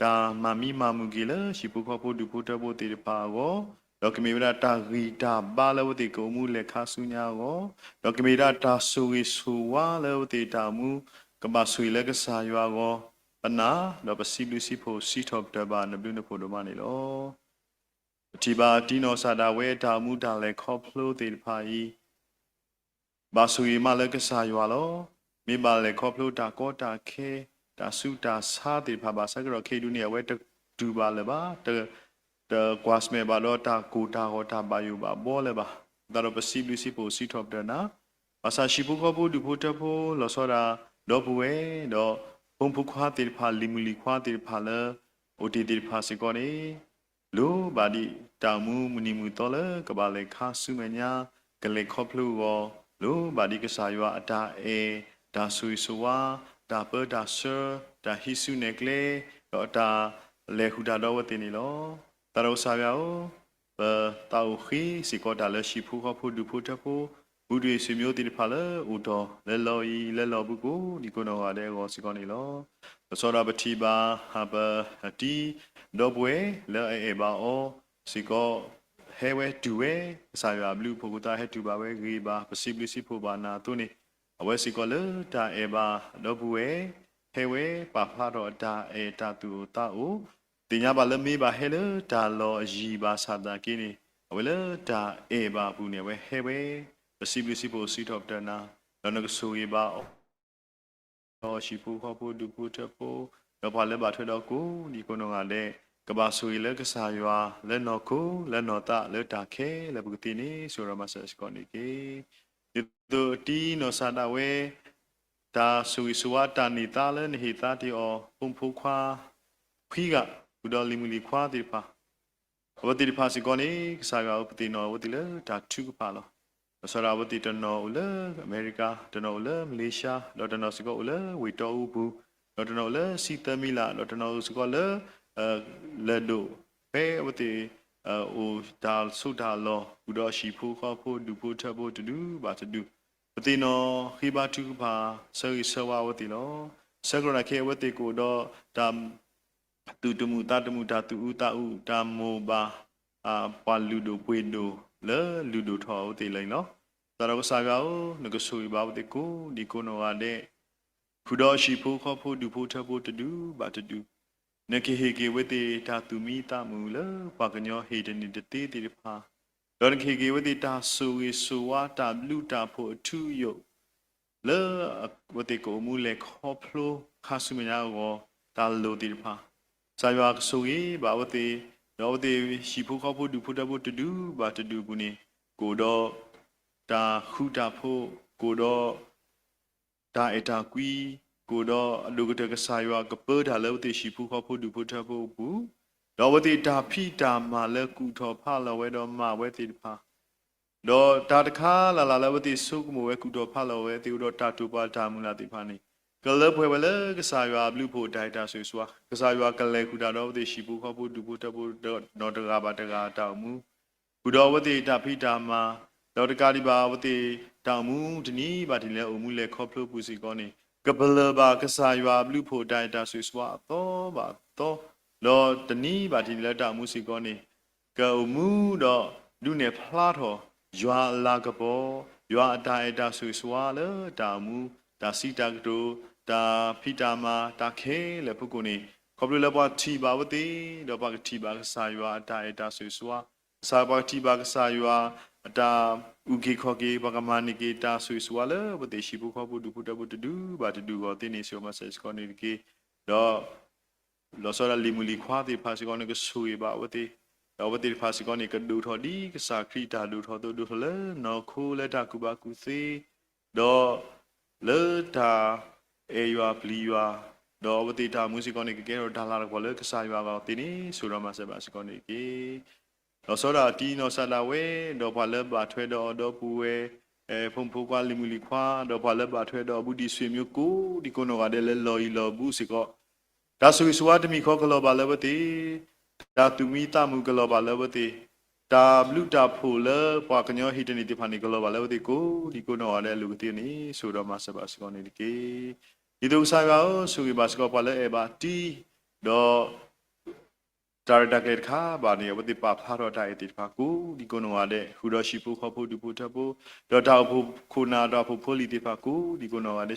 တၢ်မၤမံမၤမုာ်က့ၤလၢဟံၣ်ဖိဃီဖိဒူၣ်ဖိထၢဖိသ့ၣ်တဖၣ်အဂီၢ်, ဒီးကမ့ၢ်ဝဲဒၣ်တၢ်ဂံၢ်တၢ်ဘါလၢအဝဲသ့ၣ်ကအိၣ်မူလဲၤခါဆူညါအဂီၢ်, ဒီးကမ့ၢ်ဝဲဒၣ်တၢ်ဆိၣ်ဂ့ၤဆိၣ်ဝါလၢအဝဲသ့ၣ်တၢ်အိၣ်မူ, ကဘၣ်ဆိၣ်ဂ့ၤလၢကစၢ်ယွၤအဂီၢ်, ပနာ်, ဒီးပစံးဘျုးစံးဖှိၣ်စံးထီၣ်ပတြၢၤဘၣ်နဘျုးနဖှိၣ်ဒိၣ်မးန့ၣ်လီၤ. ပထံၣ်ဘၣ်တံၢ်နီၢ်ကစၢ်ဒၣ်ဝဲတၢ်အိၣ်မူတၢ်လဲၤခီဖျိသ့ၣ်တဖၣ်အံၤ ဘၣ်ဆိၣ်ဂ့ၤမးလၢကစၢ်ယွၤလီၤ. မ့ၢ်ဘၣ်လဲၤခီဖျိတၢ်ကီတၢ်ခဲ, တၢ်ဆူးတၢ်ဆါသ့ၣ်တဖၣ်ဘၣ်ဆၢကတီၢ်ခဲအံၤဒုန့ၣ် အဝဲတတူၢ်ဘၣ်လၢၤဘၣ်, တကွၢ်ဆၢၣ်မဲာ်ဘၣ်ဒီးတၢ်ကိၢ်တၢ်ဂီၤတၢ်ဘၣ်ယိၣ်ဘၣ်ဘှီလၢၤဘၣ်. အဃိသတးဒီးပစံးဘျုးစံးဖှိၣ်စံးထီၣ်ပတြၢၤနၤ, ဘၣ်ဆၣ်ဟံၣ်ဖိဃီဖိဒူၣ်ဖိထၢဖိလီၤဆီဒၣ် ဒီပုၢ်ဝဲၢ်, ဒီးဖိမုၣ်ဖိခွါသ့ၣ်တဖၣ် လံၤမုၣ်လံၤခွါသ့ၣ်တဖၣ်လၢ အိၣ်တ့ၢ်သ့ၣ်တဖၣ်စ့ၢ်ကီးန့ၣ် လိၣ်ဘၣ်ဒံးတၢ်အိၣ်မူမုၢ်နံၤမုၢ်သီလၢကဘၣ်လဲၤခါဆူမဲာ်ညါ, ကလဲၤခီဖျိအဂီၢ်, လိၣ်ဘၣ်ဒံးကစၢ်ယွၤအတၢ်အဲၣ်, တၢ်ဆိၣ်ဂ့ၤဆိၣ်ဝါ, တၢ်ပၢတၢ်ဆှၢ, တၢ်ဟံးစုနဲၣ်ကျဲ, ဒီးတၢ်လဲၤဟူးတၢ်ဒီးအဝဲသ့ၣ်န့ၣ်လီၤ. သးဒီးကစၢ်ယွၤဧၢ, ပသးအိၣ်ဃ့စ့ၢ်ကီးတၢ်လၢဟံၣ်ဖိဃီဖိဒူၣ်ဖိထၢဖိ, ပုၢ်တ့ၢ်ဆွေမျိုးသ့ၣ်တဖၣ်လၢအိၣ်တ့ၢ်လၢလီၢ်အံၤ လၢလီၢ်ဘူးကိးဒံကိးနီၢ်ဂၤဒဲးအဂီၢ်စ့ၢ်ကီးန့ၣ်လီၤ. လီၤဆီဒၣ်ပထံၣ်ဘၣ် ပတံၤဒီပုၢ်ဝဲၢ်လၢအအဲၣ်ဘၣ်အီၤစ့ၢ်ကီး ဟဲဝဲတုၤဝဲ ကစၢ်ယွၤအဘျုးအဖှိၣ်အဃိသတး ဟဲတုၤဘၣ်ဝဲဂ့ၤဘၣ် ပစံးဘျုးစံးဖှိၣ်ဘၣ်နၤအသိးန့ၣ်, အဝဲစ့ၢ်ကီးလၢတၢ်အဲၣ်ဘၣ်ဒီပုၢ်ဝဲၢ် ဟဲဝဲပာ်ဖျါထီၣ်အတၢ်အဲၣ်တၢ်သူၣ်အိၣ်သးအိၣ်, သ့ၣ်ညါဘၣ်လၢမ့ၢ်ဘၣ်ဟဲလၢတၢ်လီၢ်အယံၤဘၣ်ဆၣ်သနာ်က့န့ၣ် အဝဲလၢတၢ်အဲၣ်ဘၣ်အပူၤန့ၣ် အဝဲဟဲဝဲ, ပစံးဘျုးစံးဖှိၣ်စံးထီၣ်ပတြၢၤနၤ, ဒီးနကဆိၣ်ဂ့ၤဘၣ်အီၤ ဒီးဟံၣ်ဖိဃီဖိဒူၣ်ဖိထၢဖိ, ဒီးပှၤလၢဘၣ်ထွဲဒီးကိးဒံကိးနီၢ်ဂၤဒဲး, ကဘၣ်ဆိၣ်ဂ့ၤလၢကစၢ်ယွၤလၢနီၢ်ခိလၢနီၢ်သးလၢတၢ်ခဲလၢာ်ပကသ့န့ၣ် ဆိၣ်ဂ့ၤဒီးမၤစၢၤစ့ၢ်ကီးန့ၣ်တက့ၢ်. ဒ်သိးတံၤနီၢ်ကစၢ်ဒၣ်ဝဲ တၢ်ဆိၣ်ဂ့ၤဆိၣ်ဝါတၢ်န့ၢ်သါလၢနဟ့ၣ်သါတ့ၢ်အီၤ ဖိမုၣ်ဖိခွါ ခွံဂၤ, ဃုာ်ဒီးလံၤမုၣ်လံၤခွါသ့ၣ်တဖၣ် အဝဲသ့ၣ်တဖၣ်စ့ၢ်ကီးန့ၣ် ကစၢ်ယွၤဧၢ ပသ့ၣ်နီၣ်အဝဲသ့ၣ်လၢတၢ်ထုကဖၣ်လီၤ. လီၤဆီဒၣ်အဝဲသ့ၣ်တနီၤအိၣ်လၢအမဲရကၤ, တနီၤအိၣ်လၢမလ့ၤၡါ, ဒီးတနီၤစ့ၢ်ကီးအိၣ်လၢဝ့ၢ်တီအူပူၤ, ဒီးတနီၤအိၣ်လၢဆံသၢမံလး, ဒီးတနီၤစ့ၢ်ကီးလၢ လၢၢ်ဒိၣ်, ဖဲအဝဲသ့ၣ် အိၣ်တၢ်ဆိးတၢ်လီၢ် ဃုာ်ဒီးဟံၣ်ဖိဃီဖိဒူၣ်ဖိထၢဖိတဒူၣ်ဘၣ်တဒူၣ်, ပသ့ၣ်နီၣ်ဃ့ဘါထုကဖၣ် ဆၢဂ့ၤဆၢဝါအဝဲသ့ၣ်လီၤ. ဆၢကတီၢ်ခဲအံၤအဝဲသ့ၣ်ကအိၣ်ဒီးတၢ် သူၣ်တမုာ်သးတမုာ် တၢ်သူၣ်အုးသးအုး တၢ်မိၢ်ဘၣ် ပှၤလုၢ်ဒိၣ်ပှ့ၤဒိၣ်လၢလုၢ်ဒိၣ်ထီၣ်အဝဲသ့ၣ်လၢန့ၣ်လီၤ. သးဒီးကစၢ်ယွၤဧၢ, နကဆိၣ်ဂ့ၤဘၣ်အဝဲသ့ၣ်ကိးဒံကိးနီၢ်ဂၤဒဲး, ဃုာ်ဒီးဟံၣ်ဖိဃီဖိဒူၣ်ဖိထၢဖိတဒူၣ်ဘၣ်တဒူၣ်, နကဟ့ၣ်က့ၤအဝဲသ့ၣ်တၢ်သူၣ်မံသးမုာ်လၢပှၤကညီဟ့ၣ်တန့ၢ်တသ့သ့ၣ်တဖၣ်, ဒီးနကဟ့ၣ်က့ၤအဝဲသ့ၣ်တၢ်ဆိၣ်ဂ့ၤဆိၣ်ဝါတၢ်ဘျုးတၢ်ဖှိၣ်အထူအယိာ် လၢအဝဲသ့ၣ်ကအိၣ်မူလဲၤခီဖျိခါဆူမဲာ်ညါအဂီၢ် တၢ်လိၣ်သ့ၣ်တဖၣ်, ကစၢ်ယွၤကဆိၣ်ဂ့ၤဘၣ်အဝဲသ့ၣ်, ဒီးအဝဲသ့ၣ်ဟံၣ်ဖိဃီဖိဒူၣ်ဖိထၢဖိတဒူၣ်ဘၣ်တဒူၣ်အပူၤန့ၣ် ကအိၣ်ဒီးတၢ်ဃူတၢ်ဖိး, ကအိၣ်ဒီး တၢ်အဲၣ်တၢ်ကွံ, ကအိၣ်ဒီးအဒိၣ်ကတၢၢ်ကစၢ်ယွၤကပၢတၢ်လၢအဝဲသ့ၣ်ဟံၣ်ဖိဃီဖိဒူၣ်ဖိထၢဖိအပူၤ, ဒီးအဝဲသ့ၣ်တၢ်ဖံးတၢ်မၤလၢကူၣ်ထီၣ်ဖးလီၤဝဲဒီးမၤဝဲသ့ၣ်တဖၣ်, ဒီးတၢ်တခါလၢ်လၢ်လၢအဝဲသ့ၣ်ဆိကမိၣ်ဝဲကူၣ်ထီၣ်ဖးလီၤဝဲသ့ၣ်အိၣ်ဒီးတၢ်တိာ်ပာ်တၢ်မုၢ်လၢ်သ့ၣ်တဖၣ်န့ၣ် ကလၢပှဲၤဝဲလၢကစၢ်ယွၤအဘျုးအဖှိၣ်အတၢ်အဲၣ်တၢ်ဆိၣ်ဂ့ၤဆိၣ်ဝါ, ကစၢ်ယွၤကလဲၤဃုာ်တၢ်ဒီးအဝဲသ့ၣ်ဟံၣ်ဖိဃီဖိဒူၣ်ဖိထၢဖိဒီးနီၢ်တဂၤဘၣ်တဂၤအတၢ်အိၣ်မူ ဃုာ်ဒီးအဝဲသ့ၣ်တၢ်ဖံးတၢ်မၤ, ဒီးတကးဒံးဘၣ်အဝဲသ့ၣ်တၢ်အိၣ်မူတနံၤဘၣ်တနံၤလၢအိၣ်မူလဲၤခီဖျိအပူၤစ့ၢ်ကီးန့ၣ် ကပလၢၢ်ဘၣ်ကစၢ်ယွၤအဘျုးအဖှိၣ် တၢ်အဲၣ်တၢ်ဆိၣ်ဂ့ၤဆိၣ်ဝါအသီဘၣ်အသီ, ဒီးတနံၤဘၣ်တနံၤလၢတၢ်အိၣ်မူစ့ၢ်ကီးန့ၣ် ကအိၣ်မူဒီးဒုးနဲၣ်ဖျါထီၣ် ယွၤအလၤကပီၤ, ယွၤအတၢ်အဲၣ်တၢ်ဆိၣ်ဂ့ၤဆိၣ်ဝါလၢတၢ်အိၣ်မူ, တၢ်စံးတၢ်ကတိၤ, တၢ်ဖံးတၢ်မၤ, တၢ်ခဲလၢာ်အဖီခိၣ်န့ၣ်, ခီဖျိလၢပှၤထံၣ်ဘၣ်အဝဲသ့ၣ်, ဒီးပှၤကထံၣ်ဘၣ်ကစၢ်ယွၤအတၢ်အဲၣ်တၢ်ဆိၣ်ဂ့ၤဆိၣ်ဝါ, ကစၢ်ပှၤကထံၣ်ဘၣ်ကစၢ်ယွၤအတၢ်အုၣ်က့ၤခီၣ်က့ၤ, ပှၤကမၤန့ၢ်က့ၤတၢ်ဆိၣ်ဂ့ၤဆိၣ်ဝါလၢအဝဲသ့ၣ် ဟံၣ်ဖိဃီဖိဒူၣ်ဖိထၢဖိတဒူဘၣ်တဒူအဂီၢ်သ့ၣ်န့ၣ် ဆိၣ်ဂ့ၤမၤစၢၤစ့ၢ်ကီးန့ၣ်တက့ၢ်. ဒီး လီၤဆီဒၣ်တၢ်လံၤမုၣ်လံၤခွါသ့ၣ်တဖၣ်စ့ၢ်ကီးန့ၣ် ကဆိၣ်ဂ့ၤဘၣ်အဝဲသ့ၣ်, ဒီးအဝဲသ့ၣ်တဖၣ်စ့ၢ်ကီးန့ၣ် ကဒိၣ်ထီၣ်ဒ်ကစၢ်ခရံာ်အတၢ်ဒိၣ်ထီၣ်သိးဒိၣ်ထီၣ်လၢနီၢ်ခိလၢတၢ်ကူၣ်ဘၣ်ကူၣ်သ့, ဒီးလၢတၢ်အဲၣ်ယွၤပျံၤယွၤ, ဒီးအဝဲသ့ၣ်တၢ်အိၣ်မူစ့ၢ်ကီးန့ၣ် ကကဲထီၣ်တၢ်လၤကပီၤလၢကစၢ်ယွၤအဂီၢ်သ့ၣ်န့ၣ် ဆိၣ်ဂ့ၤမၤစၢၤဘၣ်စ့ၢ်ကီးန့ၣ်တက့ၢ်. လီၤဆီဒၣ်တၢ်တံၤနီၢ်ကစၢ်ဒၣ်ဝဲ, ဒီးပှၤလၢဘၣ်ထွဲဒီးအီၤဒီပုၢ်ဝဲၢ်, ဖိမုၣ်ဖိခွါလံၤမုၣ်လံၤခွါ, ဒီးပှၤလၢဘၣ်ထွဲဒီးအဘူးဒံး ဆွေမျိုး ကိးဒံကိးနီၢ်ဂၤဒဲးလၢလီၢ်အံၤလီၢ်ဘူးစ့ၢ်ကီး, တၢ်ဆိၣ်ဂ့ၤဆိၣ်ဝါတမံၤဃီကလီၤဘၣ်လၢအဝဲသ့ၣ်, တၢ်သူၣ်မံသးမုာ်ကလီၤဘၣ်လၢအဝဲသ့ၣ်, တၢ်ဘျုးတၢ်ဖှိၣ်လၢပှၤကညီဟ့ၣ်တန့ၢ်သ့ၣ်တဖၣ်န့ၣ် ကလီၤဘၣ်လၢအဝဲသ့ၣ် ကိးဒံကိးနီၢ်ဂၤဒဲးအလိၤကသ့န့ၣ် ဆိၣ်ဂ့ၤဒီးမၤစၢၤဘၣ်စ့ၢ်ကီးန့ၣ်တက့ၢ်. ဒ်သိးကစၢ်ယွၤဧၢ, ဆိၣ်ဂ့ၤဘၣ်စ့ၢ်ကီးပှၤလၢအဲၣ်ဘၣ်တံၤ, ဒီး တၢ်ရဲၣ်တၢ်ကျဲၤတခါဘၣ်န့ၣ် အဝဲသ့ၣ်ပာ်ဖျါထီၣ်တၢ်အဲၣ်သ့ၣ်တဖၣ် ကိးဒံကိးနီၢ်ဂၤဒဲး, ဃုာ်ဒီးဟံၣ်ဖိဃီဖိဒူၣ်ဖိထၢဖိ, ဒီးတၢ်အိၣ်ဖှိၣ်ခိၣ်နၢ် တၢ်အိၣ်ဖှိၣ်ဖိလံၤသ့ၣ်တဖၣ်ကိးဒံကိးနီၢ်ဂၤဒဲးစ့ၢ်ကီးန့ၣ်,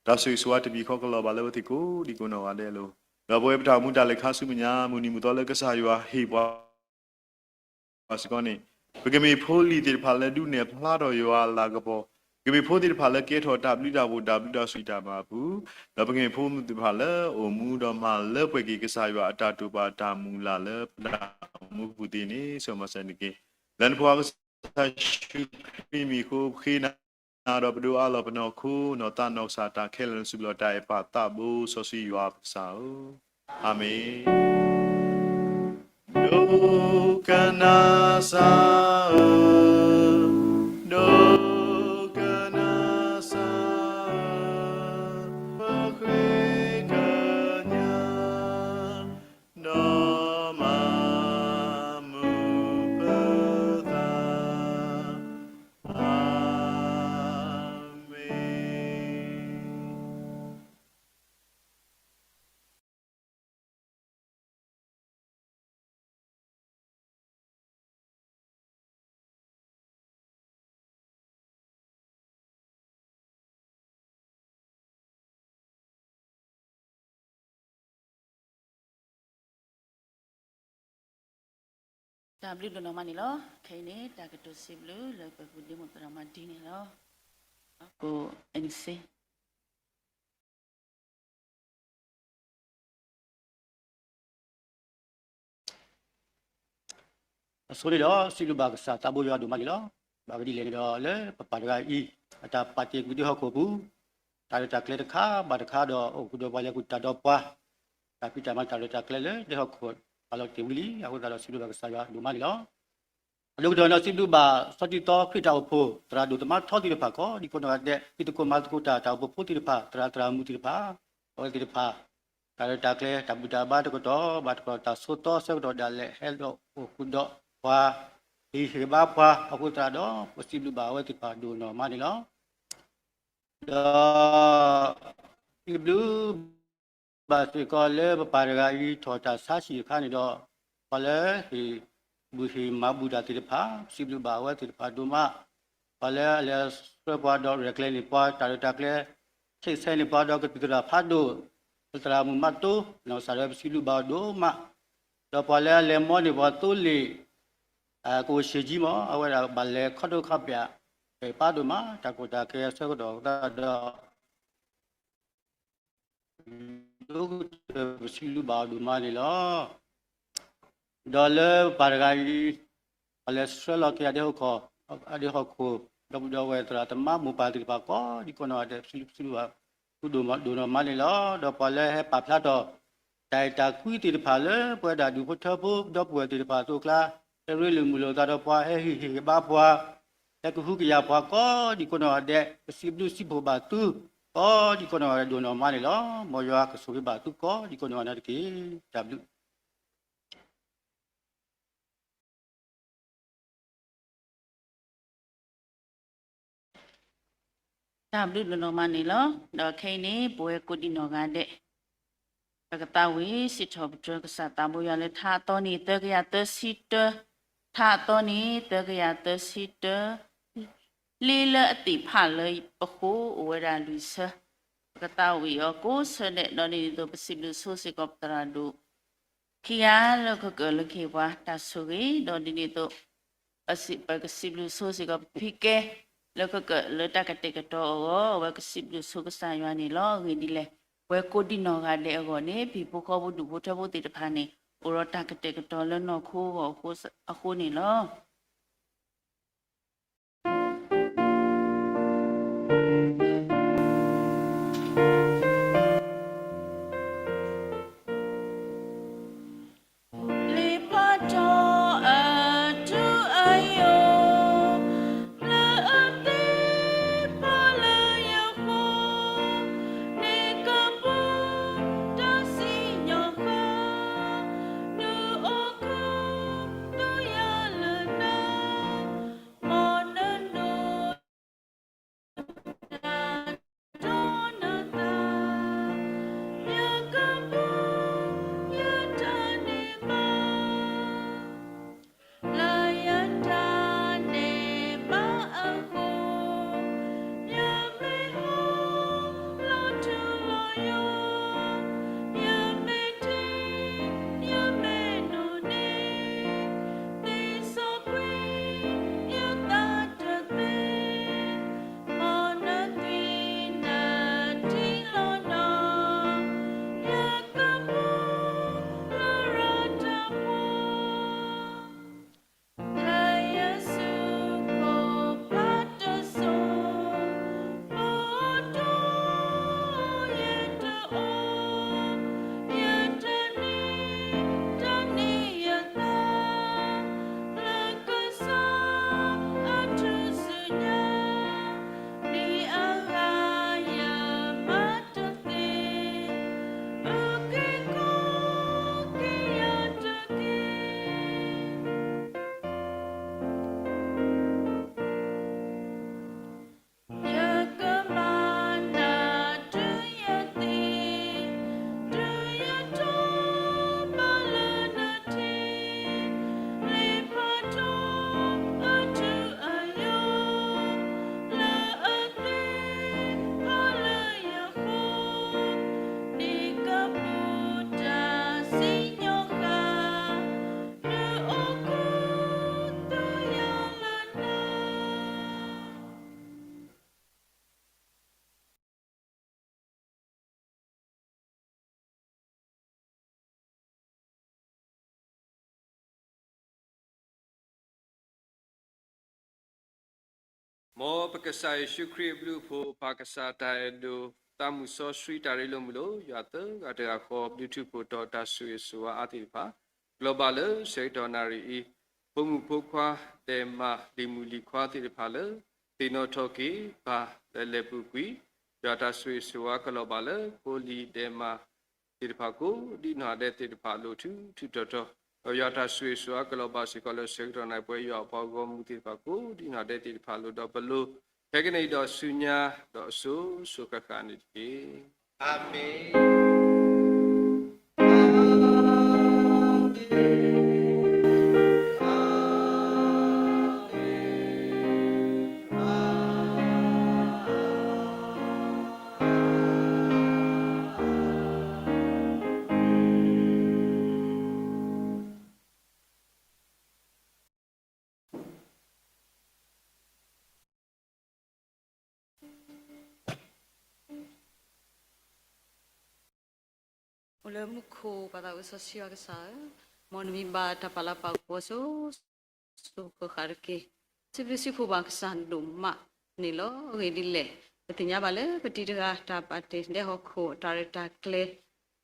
တၢ်ဆိၣ်ဂ့ၤဆိၣ်ဝါတမံၤဃီကလီၤဘၣ်လၢအဝဲသ့ၣ်ကိးဒံကိးနီၢ်ဂၤဒဲးအလိၤ, ဒီးပဝဲပတၢ်အိၣ်မူတၢ်လဲၤခါဆူမဲာ်ညါ မုၢ်နံၤမုၢ်သီလၢကစၢ်ယွၤဟ့ၣ်ပှၤ ပှၤစ့ၢ်ကီးန့ၣ်, ပကမ့ၢ်ဖိလံၤသ့ၣ်တဖၣ်လၢဒုးနဲၣ်ဖျါထီၣ်ယွၤအလၤကပီၤ, ပကမ့ၢ်ဖိသ့ၣ်တဖၣ်လၢကဲထီၣ်တၢ်ဘျုးတၢ်ဖှိၣ် တၢ်ဘျုးတၢ်ဆိၣ်ဂ့ၤတၢ်မၤအပူၤ, ဒီးပကမ့ၢ်ဖိသ့ၣ်တဖၣ်လၢအိၣ်မူဒီးမၤလၢပှဲၤက့ၤကစၢ်ယွၤအတၢ်တိာ်ပာ်တၢ်မုၢ်လၢ်လၢပတၢ်အိၣ်မူပူၤသ့ၣ်န့ၣ် ဆိၣ်ဂ့ၤမၤစၢၤန့ၣ်တက့ၢ်. လၢနဖိခွါကစၢ်ယ့ၣ်ၡူးခရံာ်မံၤအဃိ ပဃ့နၤဒီးပဒိးအးလီၤပနီၢ်ခိ နီၢ်သးနီၢ်ကစၢ်တၢ်ခဲလၢာ် နစံးဘျုးတၢ်အဲၣ်ပာ်သးဘိစီဆှံယွၤပကစၢ်ဧၢ, အၤမ့ၣ်. ဒိကနၣ်စၢ်ဧၢ, ဒိကနၣ်စၢ်ဧၢ, ပဃ့ကညး ဒီးမၤမုာ်ပသး, အၤမ့ၣ်. တၢ်ဘျုးဒိၣ်နီၢ်မးန့ၣ်လီၤ. ခဲအံၤန့ၣ် တၢ်ကတိၤစံးဘျုးလၢပပူၤဒ့မုၣ်သရၣ်မၤဒ်န့ၣ်လီၤ. အကိၣ် အဲၣ်နံၣ်စ့ အဆိန့ၣ်ဒီး စံးဘျုးဘၣ်ကစၢ်သးဘိယွၤဒိၣ်မးန့ၣ်လီၤ. ဘၣ်ကဒ်လဲၣ်န့ၣ်ဒီး လၢပပၢ်တဂၤအံၤ အတၢ်ပာ်တ့ၢ်ကွံာ်ဒဲဟီၣ်ခိၣ်ပူၤ တၢ်ရဲၣ်တၢ်ကျဲၤတခါဘၣ်တခါဒီး အိၣ်ဃုာ်ဒီးပှၤလဲၤဃုာ်တၢ်ဒီးပှၤ တၢ်ဖံးတၢ်မၤတၢ်ရဲၣ်တၢ်ကျဲၤလၢဒဲဟီၣ်ခိၣ် အလီၤတ့ၢ်ဝံၤလံ. အဃိသတးဒီး စံးဘျုးဘၣ်ကစၢ်ယွၤဒိၣ်မးန့ၣ်လီၤ. အဒိကတၢၢ်န့ၣ် စံးဘျုးဘၣ်စီၤတံၤသီခရံာ်တၢ်အိၣ်ဖှိၣ် သရၣ်ဒိၣ်သမါထီသ့ၣ်တဖၣ် ကိးဒံကိးနီၢ်ဂၤဒဲး သုသကိးမၤသကိးတၢ်တၢ်အိၣ်ဖှိၣ်ဖိသ့ၣ်တဖၣ် သရၣ်သရၣ်မုၣ်သ့ၣ်တဖၣ် အဝဲသ့ၣ်တဖၣ် တၢ်ရဲၣ်တၢ်ကျဲၤ တၢ်ဘူၣ်တၢ်ဘါတကတီၢ်ဘၣ်တကတီၢ် တၢ်ဆိးသီဆၢကတီၢ်ဒၣ်လဲာ် ဟဲဒီးအိၣ်ဃုာ်ဒီးပှၤ ဟ့ၣ်ဂံၢ်ဟ့ၣ်ဘါပှၤ အဃိသတးဒီး ပစံးဘျုးဘၣ်အဝဲသ့ၣ်တဖၣ်ဒိၣ်နီၢ်မးန့ၣ်လီၤ. ဒီး စံးဘျုးဘၣ်စ့ၢ်ကီးလၢပပၢ်တဂၤအံၤ ထီၣ်တၢ်ဆါဟံၣ်အခါန့ၣ်ဒီး ပှၤလၢဟ့ၣ်ဘူၣ်ဟ့ၣ်မၤဘူၣ်တၢ်သ့ၣ်တဖၣ် စံးဘျုးဘၣ်အဝဲသ့ၣ်တဖၣ်ဒိၣ်မး, ပှၤလၢအလဲၤဆှၢပှၤဒီးရဲၣ်ကျဲၤန့ၢ်ပှၤ တၢ်ရဲၣ်တၢ်ကျဲၤ ဆဲးဆဲးန့ၢ်ပှၤဒီးကသံၣ်သရၣ်ဖးဒိၣ် သရၣ်မုၣ်မးတိ နီၢ်ကစၢ်ဒီးပစံးဘျုးဘၣ်အီၤဒိၣ်မး, ဒီးပှၤလၢအလဲၤမီန့ၢ်ပှၤသိလ့ၣ် ကအိၣ်ဆံးကၠံမး အဝဲဒၣ်ဘၣ်လဲၤခီဒိၣ်ခီပျး ဖဲပၢ်ဒိၣ်မး တၢ်ကီတၢ်ခဲအဆၢကတီၢ်သတးဒီး ဒိၣ်ကတၢၢ်ပစံးဘျုးဘၣ်အီၤဒိၣ်မးန့ၣ်လီၤ. ဒီးလၢပၢ်တဂၤအံၤ ပှၤလဲၤဆှၢလီၤက့ၤအဒဲဟီၣ်ခိၣ် အဒဲဟီၣ်ခိၣ် ဒီပုၢ်ဒီဝဲၢ်သရၣ်သမါမိၢ်ပၢ်သ့ၣ်တဖၣ်ကိးဒံကိးနီၢ်ဂၤဒဲး ပစံးဘျုးဘၣ်အီၤဒိၣ်နီၢ်မးန့ၣ်လီၤ. ဒီးပှၤလၢဟဲပာ်ဖျါထီၣ် တၢ်အဲၣ်တၢ်ကွံသ့ၣ်တဖၣ်လၢ ပဝဲဒၣ်ဒူၣ်ဖိထၢဖိ ဒီပုၢ်ဝဲၢ်သ့ၣ်တဖၣ်အသိးအကျါ ဟဲရ့လိာ်မုာ်လိာ်သးဒီးပှၤ ဟဲဟ့ၣ်ဂံၢ်ဟ့ၣ်ဘါပှၤ ဟဲကဟုကယာ်ပှၤကိးဒံကိးနီၢ်ဂၤဒဲး ပစံးဘျုးစံးဖှိၣ်ဘၣ်သု ကိးဒံကိးနီၢ်ဂၤဒဲးဒိၣ်နီၢ်မးန့ၣ်လီၤ. မ်ယွၤကဆိၣ်ဂ့ၤဘၣ်သုကိးဒံကိးနီၢ်ဂၤဒဲးတက့ၢ်. တၢ်ဘျုး တၢ်ဘျုးဒိၣ်နီၢ်မးန့ၣ်လီၤ. ဒီးခဲအံၤန့ၣ် ပဝဲကိးဒံၣ်နီၢ်ဂၤဒဲး ပကသးဝံၣ်စံးထီၣ်ပတြၢၤကစၢ်သးဘိယွၤလၢထါအသီန့ၣ် သၢကယၤသၢဆံတၢ, ထါအသီန့ၣ် သၢကယၤသၢဆံတၢ, လ့လၢအသ့ၣ်ဖးလၢပဃိအိၣ်ဝဲဒၣ်လွံၢ်ဆၢ, ပကသးဝံၣ်အီၤကိးဆၢဒဲး ဒီးဒ်န့ၣ်အသိးပစံးဘျုးဆိစ့ၢ်ကီးပသရၣ်ဒိၣ် ခံဂၤလၢကကၢၣ်လၢကဟ့ၣ်ပှၤတၢ်ဆိၣ်ဂ့ၤ, ဒီးဒ်န့ၣ်အသိး ပစံး, ပကစံးဘျုးဆိစ့ၢ်ကီးပဖံကဲ လၢကကၢၣ်လၢတၢ်ကတဲာ်ကတီၤအဂီၢ်, အဝဲကစံးဘျုးဆိကစၢ်ယွၤန့ၣ်လီၤ. အဂ့ၢ်ဒ်လဲၣ်, ပဝဲကိးဒံၣ်နီၢ်ဂၤဒဲးအဂီၢ်န့ၣ် ဖံဖိဃီဖိဒူၣ်ဖိထၢဖိသ့ၣ်တဖၣ်န့ၣ် အိၣ်ဒီးတၢ်ကတဲာ်ကတီၤလၢနီၢ်ခိအဂီၢ်အဃိန့ၣ်လီၤ. လံာ်ဖးထီအထူအယိာ် လၢအသ့ၣ်ဖးလၢယဃီ, န့ၣ်ကပူၤတၢ်စံၣ်ညီၣ်ဃာ်, ဒုးအိၣ်ခူသူၣ်ယၤလၢနၤ, မ်နဒိၣ် တၢ်ဒီးနသး, ယကပူၤယတၢ်န့ၢ်ဘၣ်, လၢယတၢ်န့ၢ်ဘၣ်အဃိ, ယမ့ၢ်ဟီၣ်လီၤထူလီၤယိာ်, ယမ့ၢ်ထံ ယမ့ၢ်နိၣ်န့ၣ်, သ့စီကွံာ်ယသးတသ့, မ်နသွံၣ်နထံလီၤနီၤ, ယကပူၤလၢရၤတၢ်ပှီၤ လၢယစုခိၣ်ဖးတစိၤ, အိၣ်ဒီးယတအိၣ်, ယတန့ၢ်တၢ်န့ၢ်ယသး, လၢကစၢ်အထူၣ်စုညါ, ဒ်အဂၤယမၤတသ့, အုၣ်က့ၤခီၣ်က့ၤယၤတက့ၢ်. ယကမၤနၤတုၤယသံ, တုၤယထီၣ်ဘးလၢနထံ, လံာ်ဖးထီအထူအယိာ်, လၢအသ့ၣ်ဖးလၢယဃီ, န့ၣ်ကပူၤတၢ်စံၣ်ညီၣ်ဃာ်, ဒုးအိၣ်ခူသူၣ်ယၤလၢနၤ. မ်ပကစၢ်ယ့ၣ်ၡူးခရံာ်အဘျုးအဖှိၣ်, ပၢ်ကစၢ်တၢ်အဲၣ်ဒိၣ်, သးမုၢ်စီဆှံတၢ်ရ့လိာ်မုာ်လိာ်, ယွၤသၢဂၤတဂၤဃီ ဘျုးထူးဖှိၣ်ဒီးတၢ်ဆိၣ်ဂ့ၤဆိၣ်ဝါအါသ့ၣ်တဖၣ်, ကလီၤဘၣ်လၢဆၢကတီၢ်နၣ်ရံၣ်အံၤ, ဖိမုၣ်ဖိခွါ, ဒဲးမး, လံၤမုၣ်လံၤခွါသ့ၣ်တဖၣ်လၢ သ့ၣ်နီၣ်ထီၣ်က့ၤပၢ် လၢလဲၤပူၤကွံာ်, ယွၤတၢ်ဆိၣ်ဂ့ၤဆိၣ်ဝါကလီၤဘၣ်လၢဖိလံၤဒဲးမးသ့ၣ်တဖၣ်ကိးဒံၣ်နီၢ်ဒဲးသ့ၣ်တဖၣ်အလိၤထူးထူးတီၤတီၤ, ဒီးယွၤတၢ်ဆိၣ်ဂ့ၤဆိၣ်ဝါကလီၤဘၣ်စ့ၢ်ကီးလၢဆၢကတီၢ်နၣ်ရံၣ်ပှဲၤယွၤအပှၤဂီၢ်မုၢ်သ့ၣ်တဖၣ်ကိးဒံၣ်နီၢ်ဒဲးသ့ၣ်တဖၣ်အလိၤ, ဒီးပလိၤ, ခဲကနံၣ်အံၤဒီးဆူညါ, ဒီးအစိၤစိၤဃၣ်ဃၣ်န့ၣ်တက့ၢ်. အၤမ့ၣ်. အိၣ်လၢမူခိၣ်ပၢ်သးစီဆှံယွၤကစၢ်ဧၢ, မ်နမံၤဘၣ်တၢ်ပာ်လၤပာ်ကပီၤစိၤစိၤဃၣ်ဃၣ်တက့ၢ်. စံးဘျုးစံးဖှိၣ်ဘၣ်ကစၢ်ဒိၣ်မးန့ၣ်လီၤ. အဂ့ၢ်ဒ်လဲၣ်, ပသ့ၣ်ညါဘၣ်လၢပတံၤတဂၤ တၢ်ပာ်တ့ၢ်ဒဲးဟီၣ်ခိၣ် တၢ်ရဲၣ်တၢ်ကျဲၤ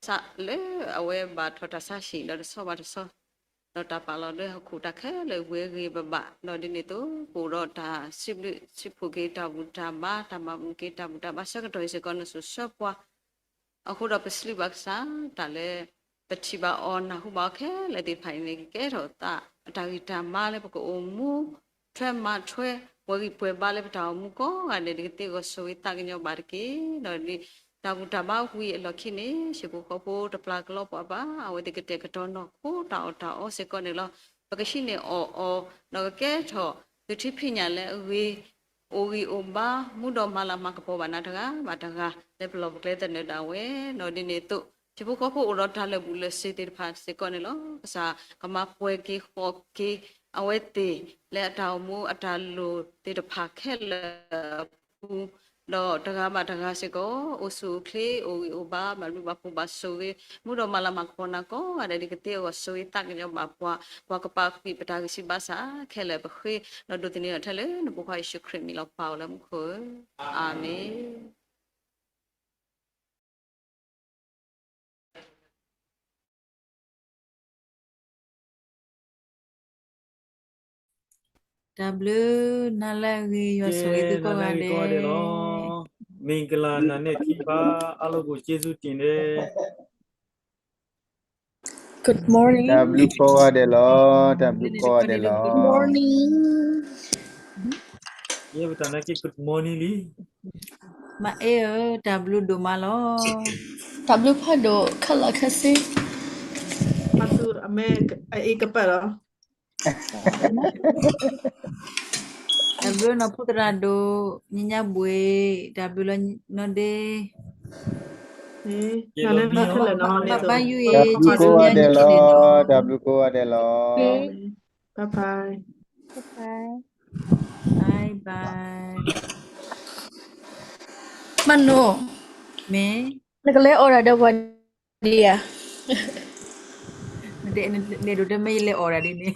စးလၢအဝဲဘၣ်ထီၣ်တၢ်ဆါဟံၣ်ဒီးတဆီဘၣ်တဆီ, ဒီးတၢ်ပာ်လီၤလၢဟီၣ်ခိၣ်တၢ်ခဲလၢာ်ဝံၤအဂ့ၤဘၣ်ဘၣ်, ဒီးဒ်န့ၣ်အသိး ပအိၣ်ဒီးတၢ်စံးဘျုးစံးဖှိၣ်က့ၤတၢ်ဘူၣ်တၢ်ဘါ, တၢ်မၤဘူၣ်က့ၤတၢ်ဘူၣ်တၢ်ဘါဆၢကတီၢ်အံၤစ့ၢ်ကီး နစိၤဆၢပှၤ အဃိဒီးပစံးဘျုးဘၣ်ကစၢ် တၢ်လၢပထံၣ်ဘၣ်အီၤနၢ်ဟူဘၣ်အီၤခဲလၢာ်သ့ၣ်တဖၣ်အံၤန့ၣ် ကကဲထီၣ်သးအတၢ်ဂံၢ်တၢ်ဘါလၢပကအိၣ်မူထွဲမၤထွဲ ပှဲၤဂံၢ်ပှဲၤဘါလၢပတၢ်အိၣ်မူကိးဂၤဒဲးန့ၣ် ကသ့အဂီၢ်ဆိၣ်ဂ့ၤသးကညီၤဘၣ်တက့ၢ်. ဒီးဒ်တၢ်ဘူၣ်တၢ်ဘါဝံၤအလီၢ်ခံန့ၣ် ဟံၣ်ဖိဃီဖိတပျၢ်ကလီပှၤဘၣ် အဝဲသ့ၣ်ကတဲာ်ကတီၤနီၢ်ခိတၢ်အီၣ်တၢ်အီစ့ၢ်ကီးန့ၣ်လီၤ. ပကဟံးန့ၢ်အီၣ်အီၤ ဒီးကကဲထီၣ်သုးထံဖံးညၣ်လၢအဂ့ၤ အိၣ်ဂံၢ်အိၣ်ဘါ မူဒီးမၤလၤမၤကပီၤဘၣ်နၤတဂၤဘၣ်တဂၤ လၢပလီၢ်ပကျဲသနၢၣ်ဒၣ်ဝဲ ဒီးဒ်န့ၣ်အသိး ဟံၣ်ဖိဃီဖိအိၣ်ဒီးတၢ်လၢာ်ဘူၣ်လၢာ်စ့ၤသ့ၣ်တဖၣ်စ့ၢ်ကီးန့ၣ်လီၤ. ကစၢ်ကမၤပှဲၤက့ၤဃီၣ်က့ၤ အဝဲသ့ၣ်လၢအတၢ်အိၣ်မူအတၢ်လိၣ်သ့ၣ်တဖၣ်ခဲလၢာ်အပူၤ ဒီးတဂၤဘၣ်တဂၤစ့ၢ်ကီး အိၣ်ဆူၣ်အိၣ်ချ့ အိၣ်ဂံၢ်အိၣ်ဘါ ဘၣ်ဘျုးဘၣ်ဖှိၣ်ဘၣ်ဆိၣ်ဂ့ၤ မူဒီးမၤလၤမၤကပီၤနၤကိးဂၤဒဲး ဒ်ကသ့အဂီၢ်ဆိၣ်ဂ့ၤသးကညီၤဘၣ်ပှၤ ပှၤကပာ်ဃံာ်ပတၢ်ဂံၢ်စၢ်ဘါစၢ်ခဲလၢာ်ပဃ့ ဒီးဒိးသန့ၤအီၤထဲလၢနဖိခွါယ့ၣ်ၡူးခရံာ်မံၤလီၤ ပၢ်အိၣ်လၢမူခိၣ်ဧၢ, အၤမ့ၣ်. တၢ်ဘျုး နၤလၢအဂ့ၤ ယွၤဆိၣ်ဂ့ၤသုကိးဂၤဒဲးလီၤ. မင်္ဂလာနံပါတ် အားလုံးကိုကျေးဇူးတင်တယ်. Good morning. တၢ်ဘျုးကိးဂၤဒဲးလီၤ, တၢ်ဘျုးကိးဂၤဒဲးလီၤ. Good morning. ယဲပတၢ်နာ်က့ good morning လံ. မၤအဲၣ်ဧၢ, တၢ်ဘျုးဒိၣ်မးလီၤ. တၢ်ဘျုးဖးဒိၣ် ခဲလၢာ်ခဲဆ့. မၤသူအမဲအအ့ကပာ်လီၤ. တၢ်ဘျုးနီၢ်ဖိသရၣ်ဒိၣ် ညါညါဘှ့ၣ်, တၢ်ဘျုးလီၤနီၢ်ဒ့, ဘၣ်ဘၣ်ယွၤ တၢ်ဘျုးကိးဂၤဒဲးလီၤ, တၢ်ဘျုးကိးဂၤဒဲးလီၤ. Bye bye. Bye bye. မ့ၢ်နီၤ, မ့ၢ်, နကလဲၤအီၣ်တၢ်ဒီးပှၤဒံးဧါ. နဒိးတဲမ့ၢ်ယလဲၤအီၣ်တၢ်ဒ်န့ၣ်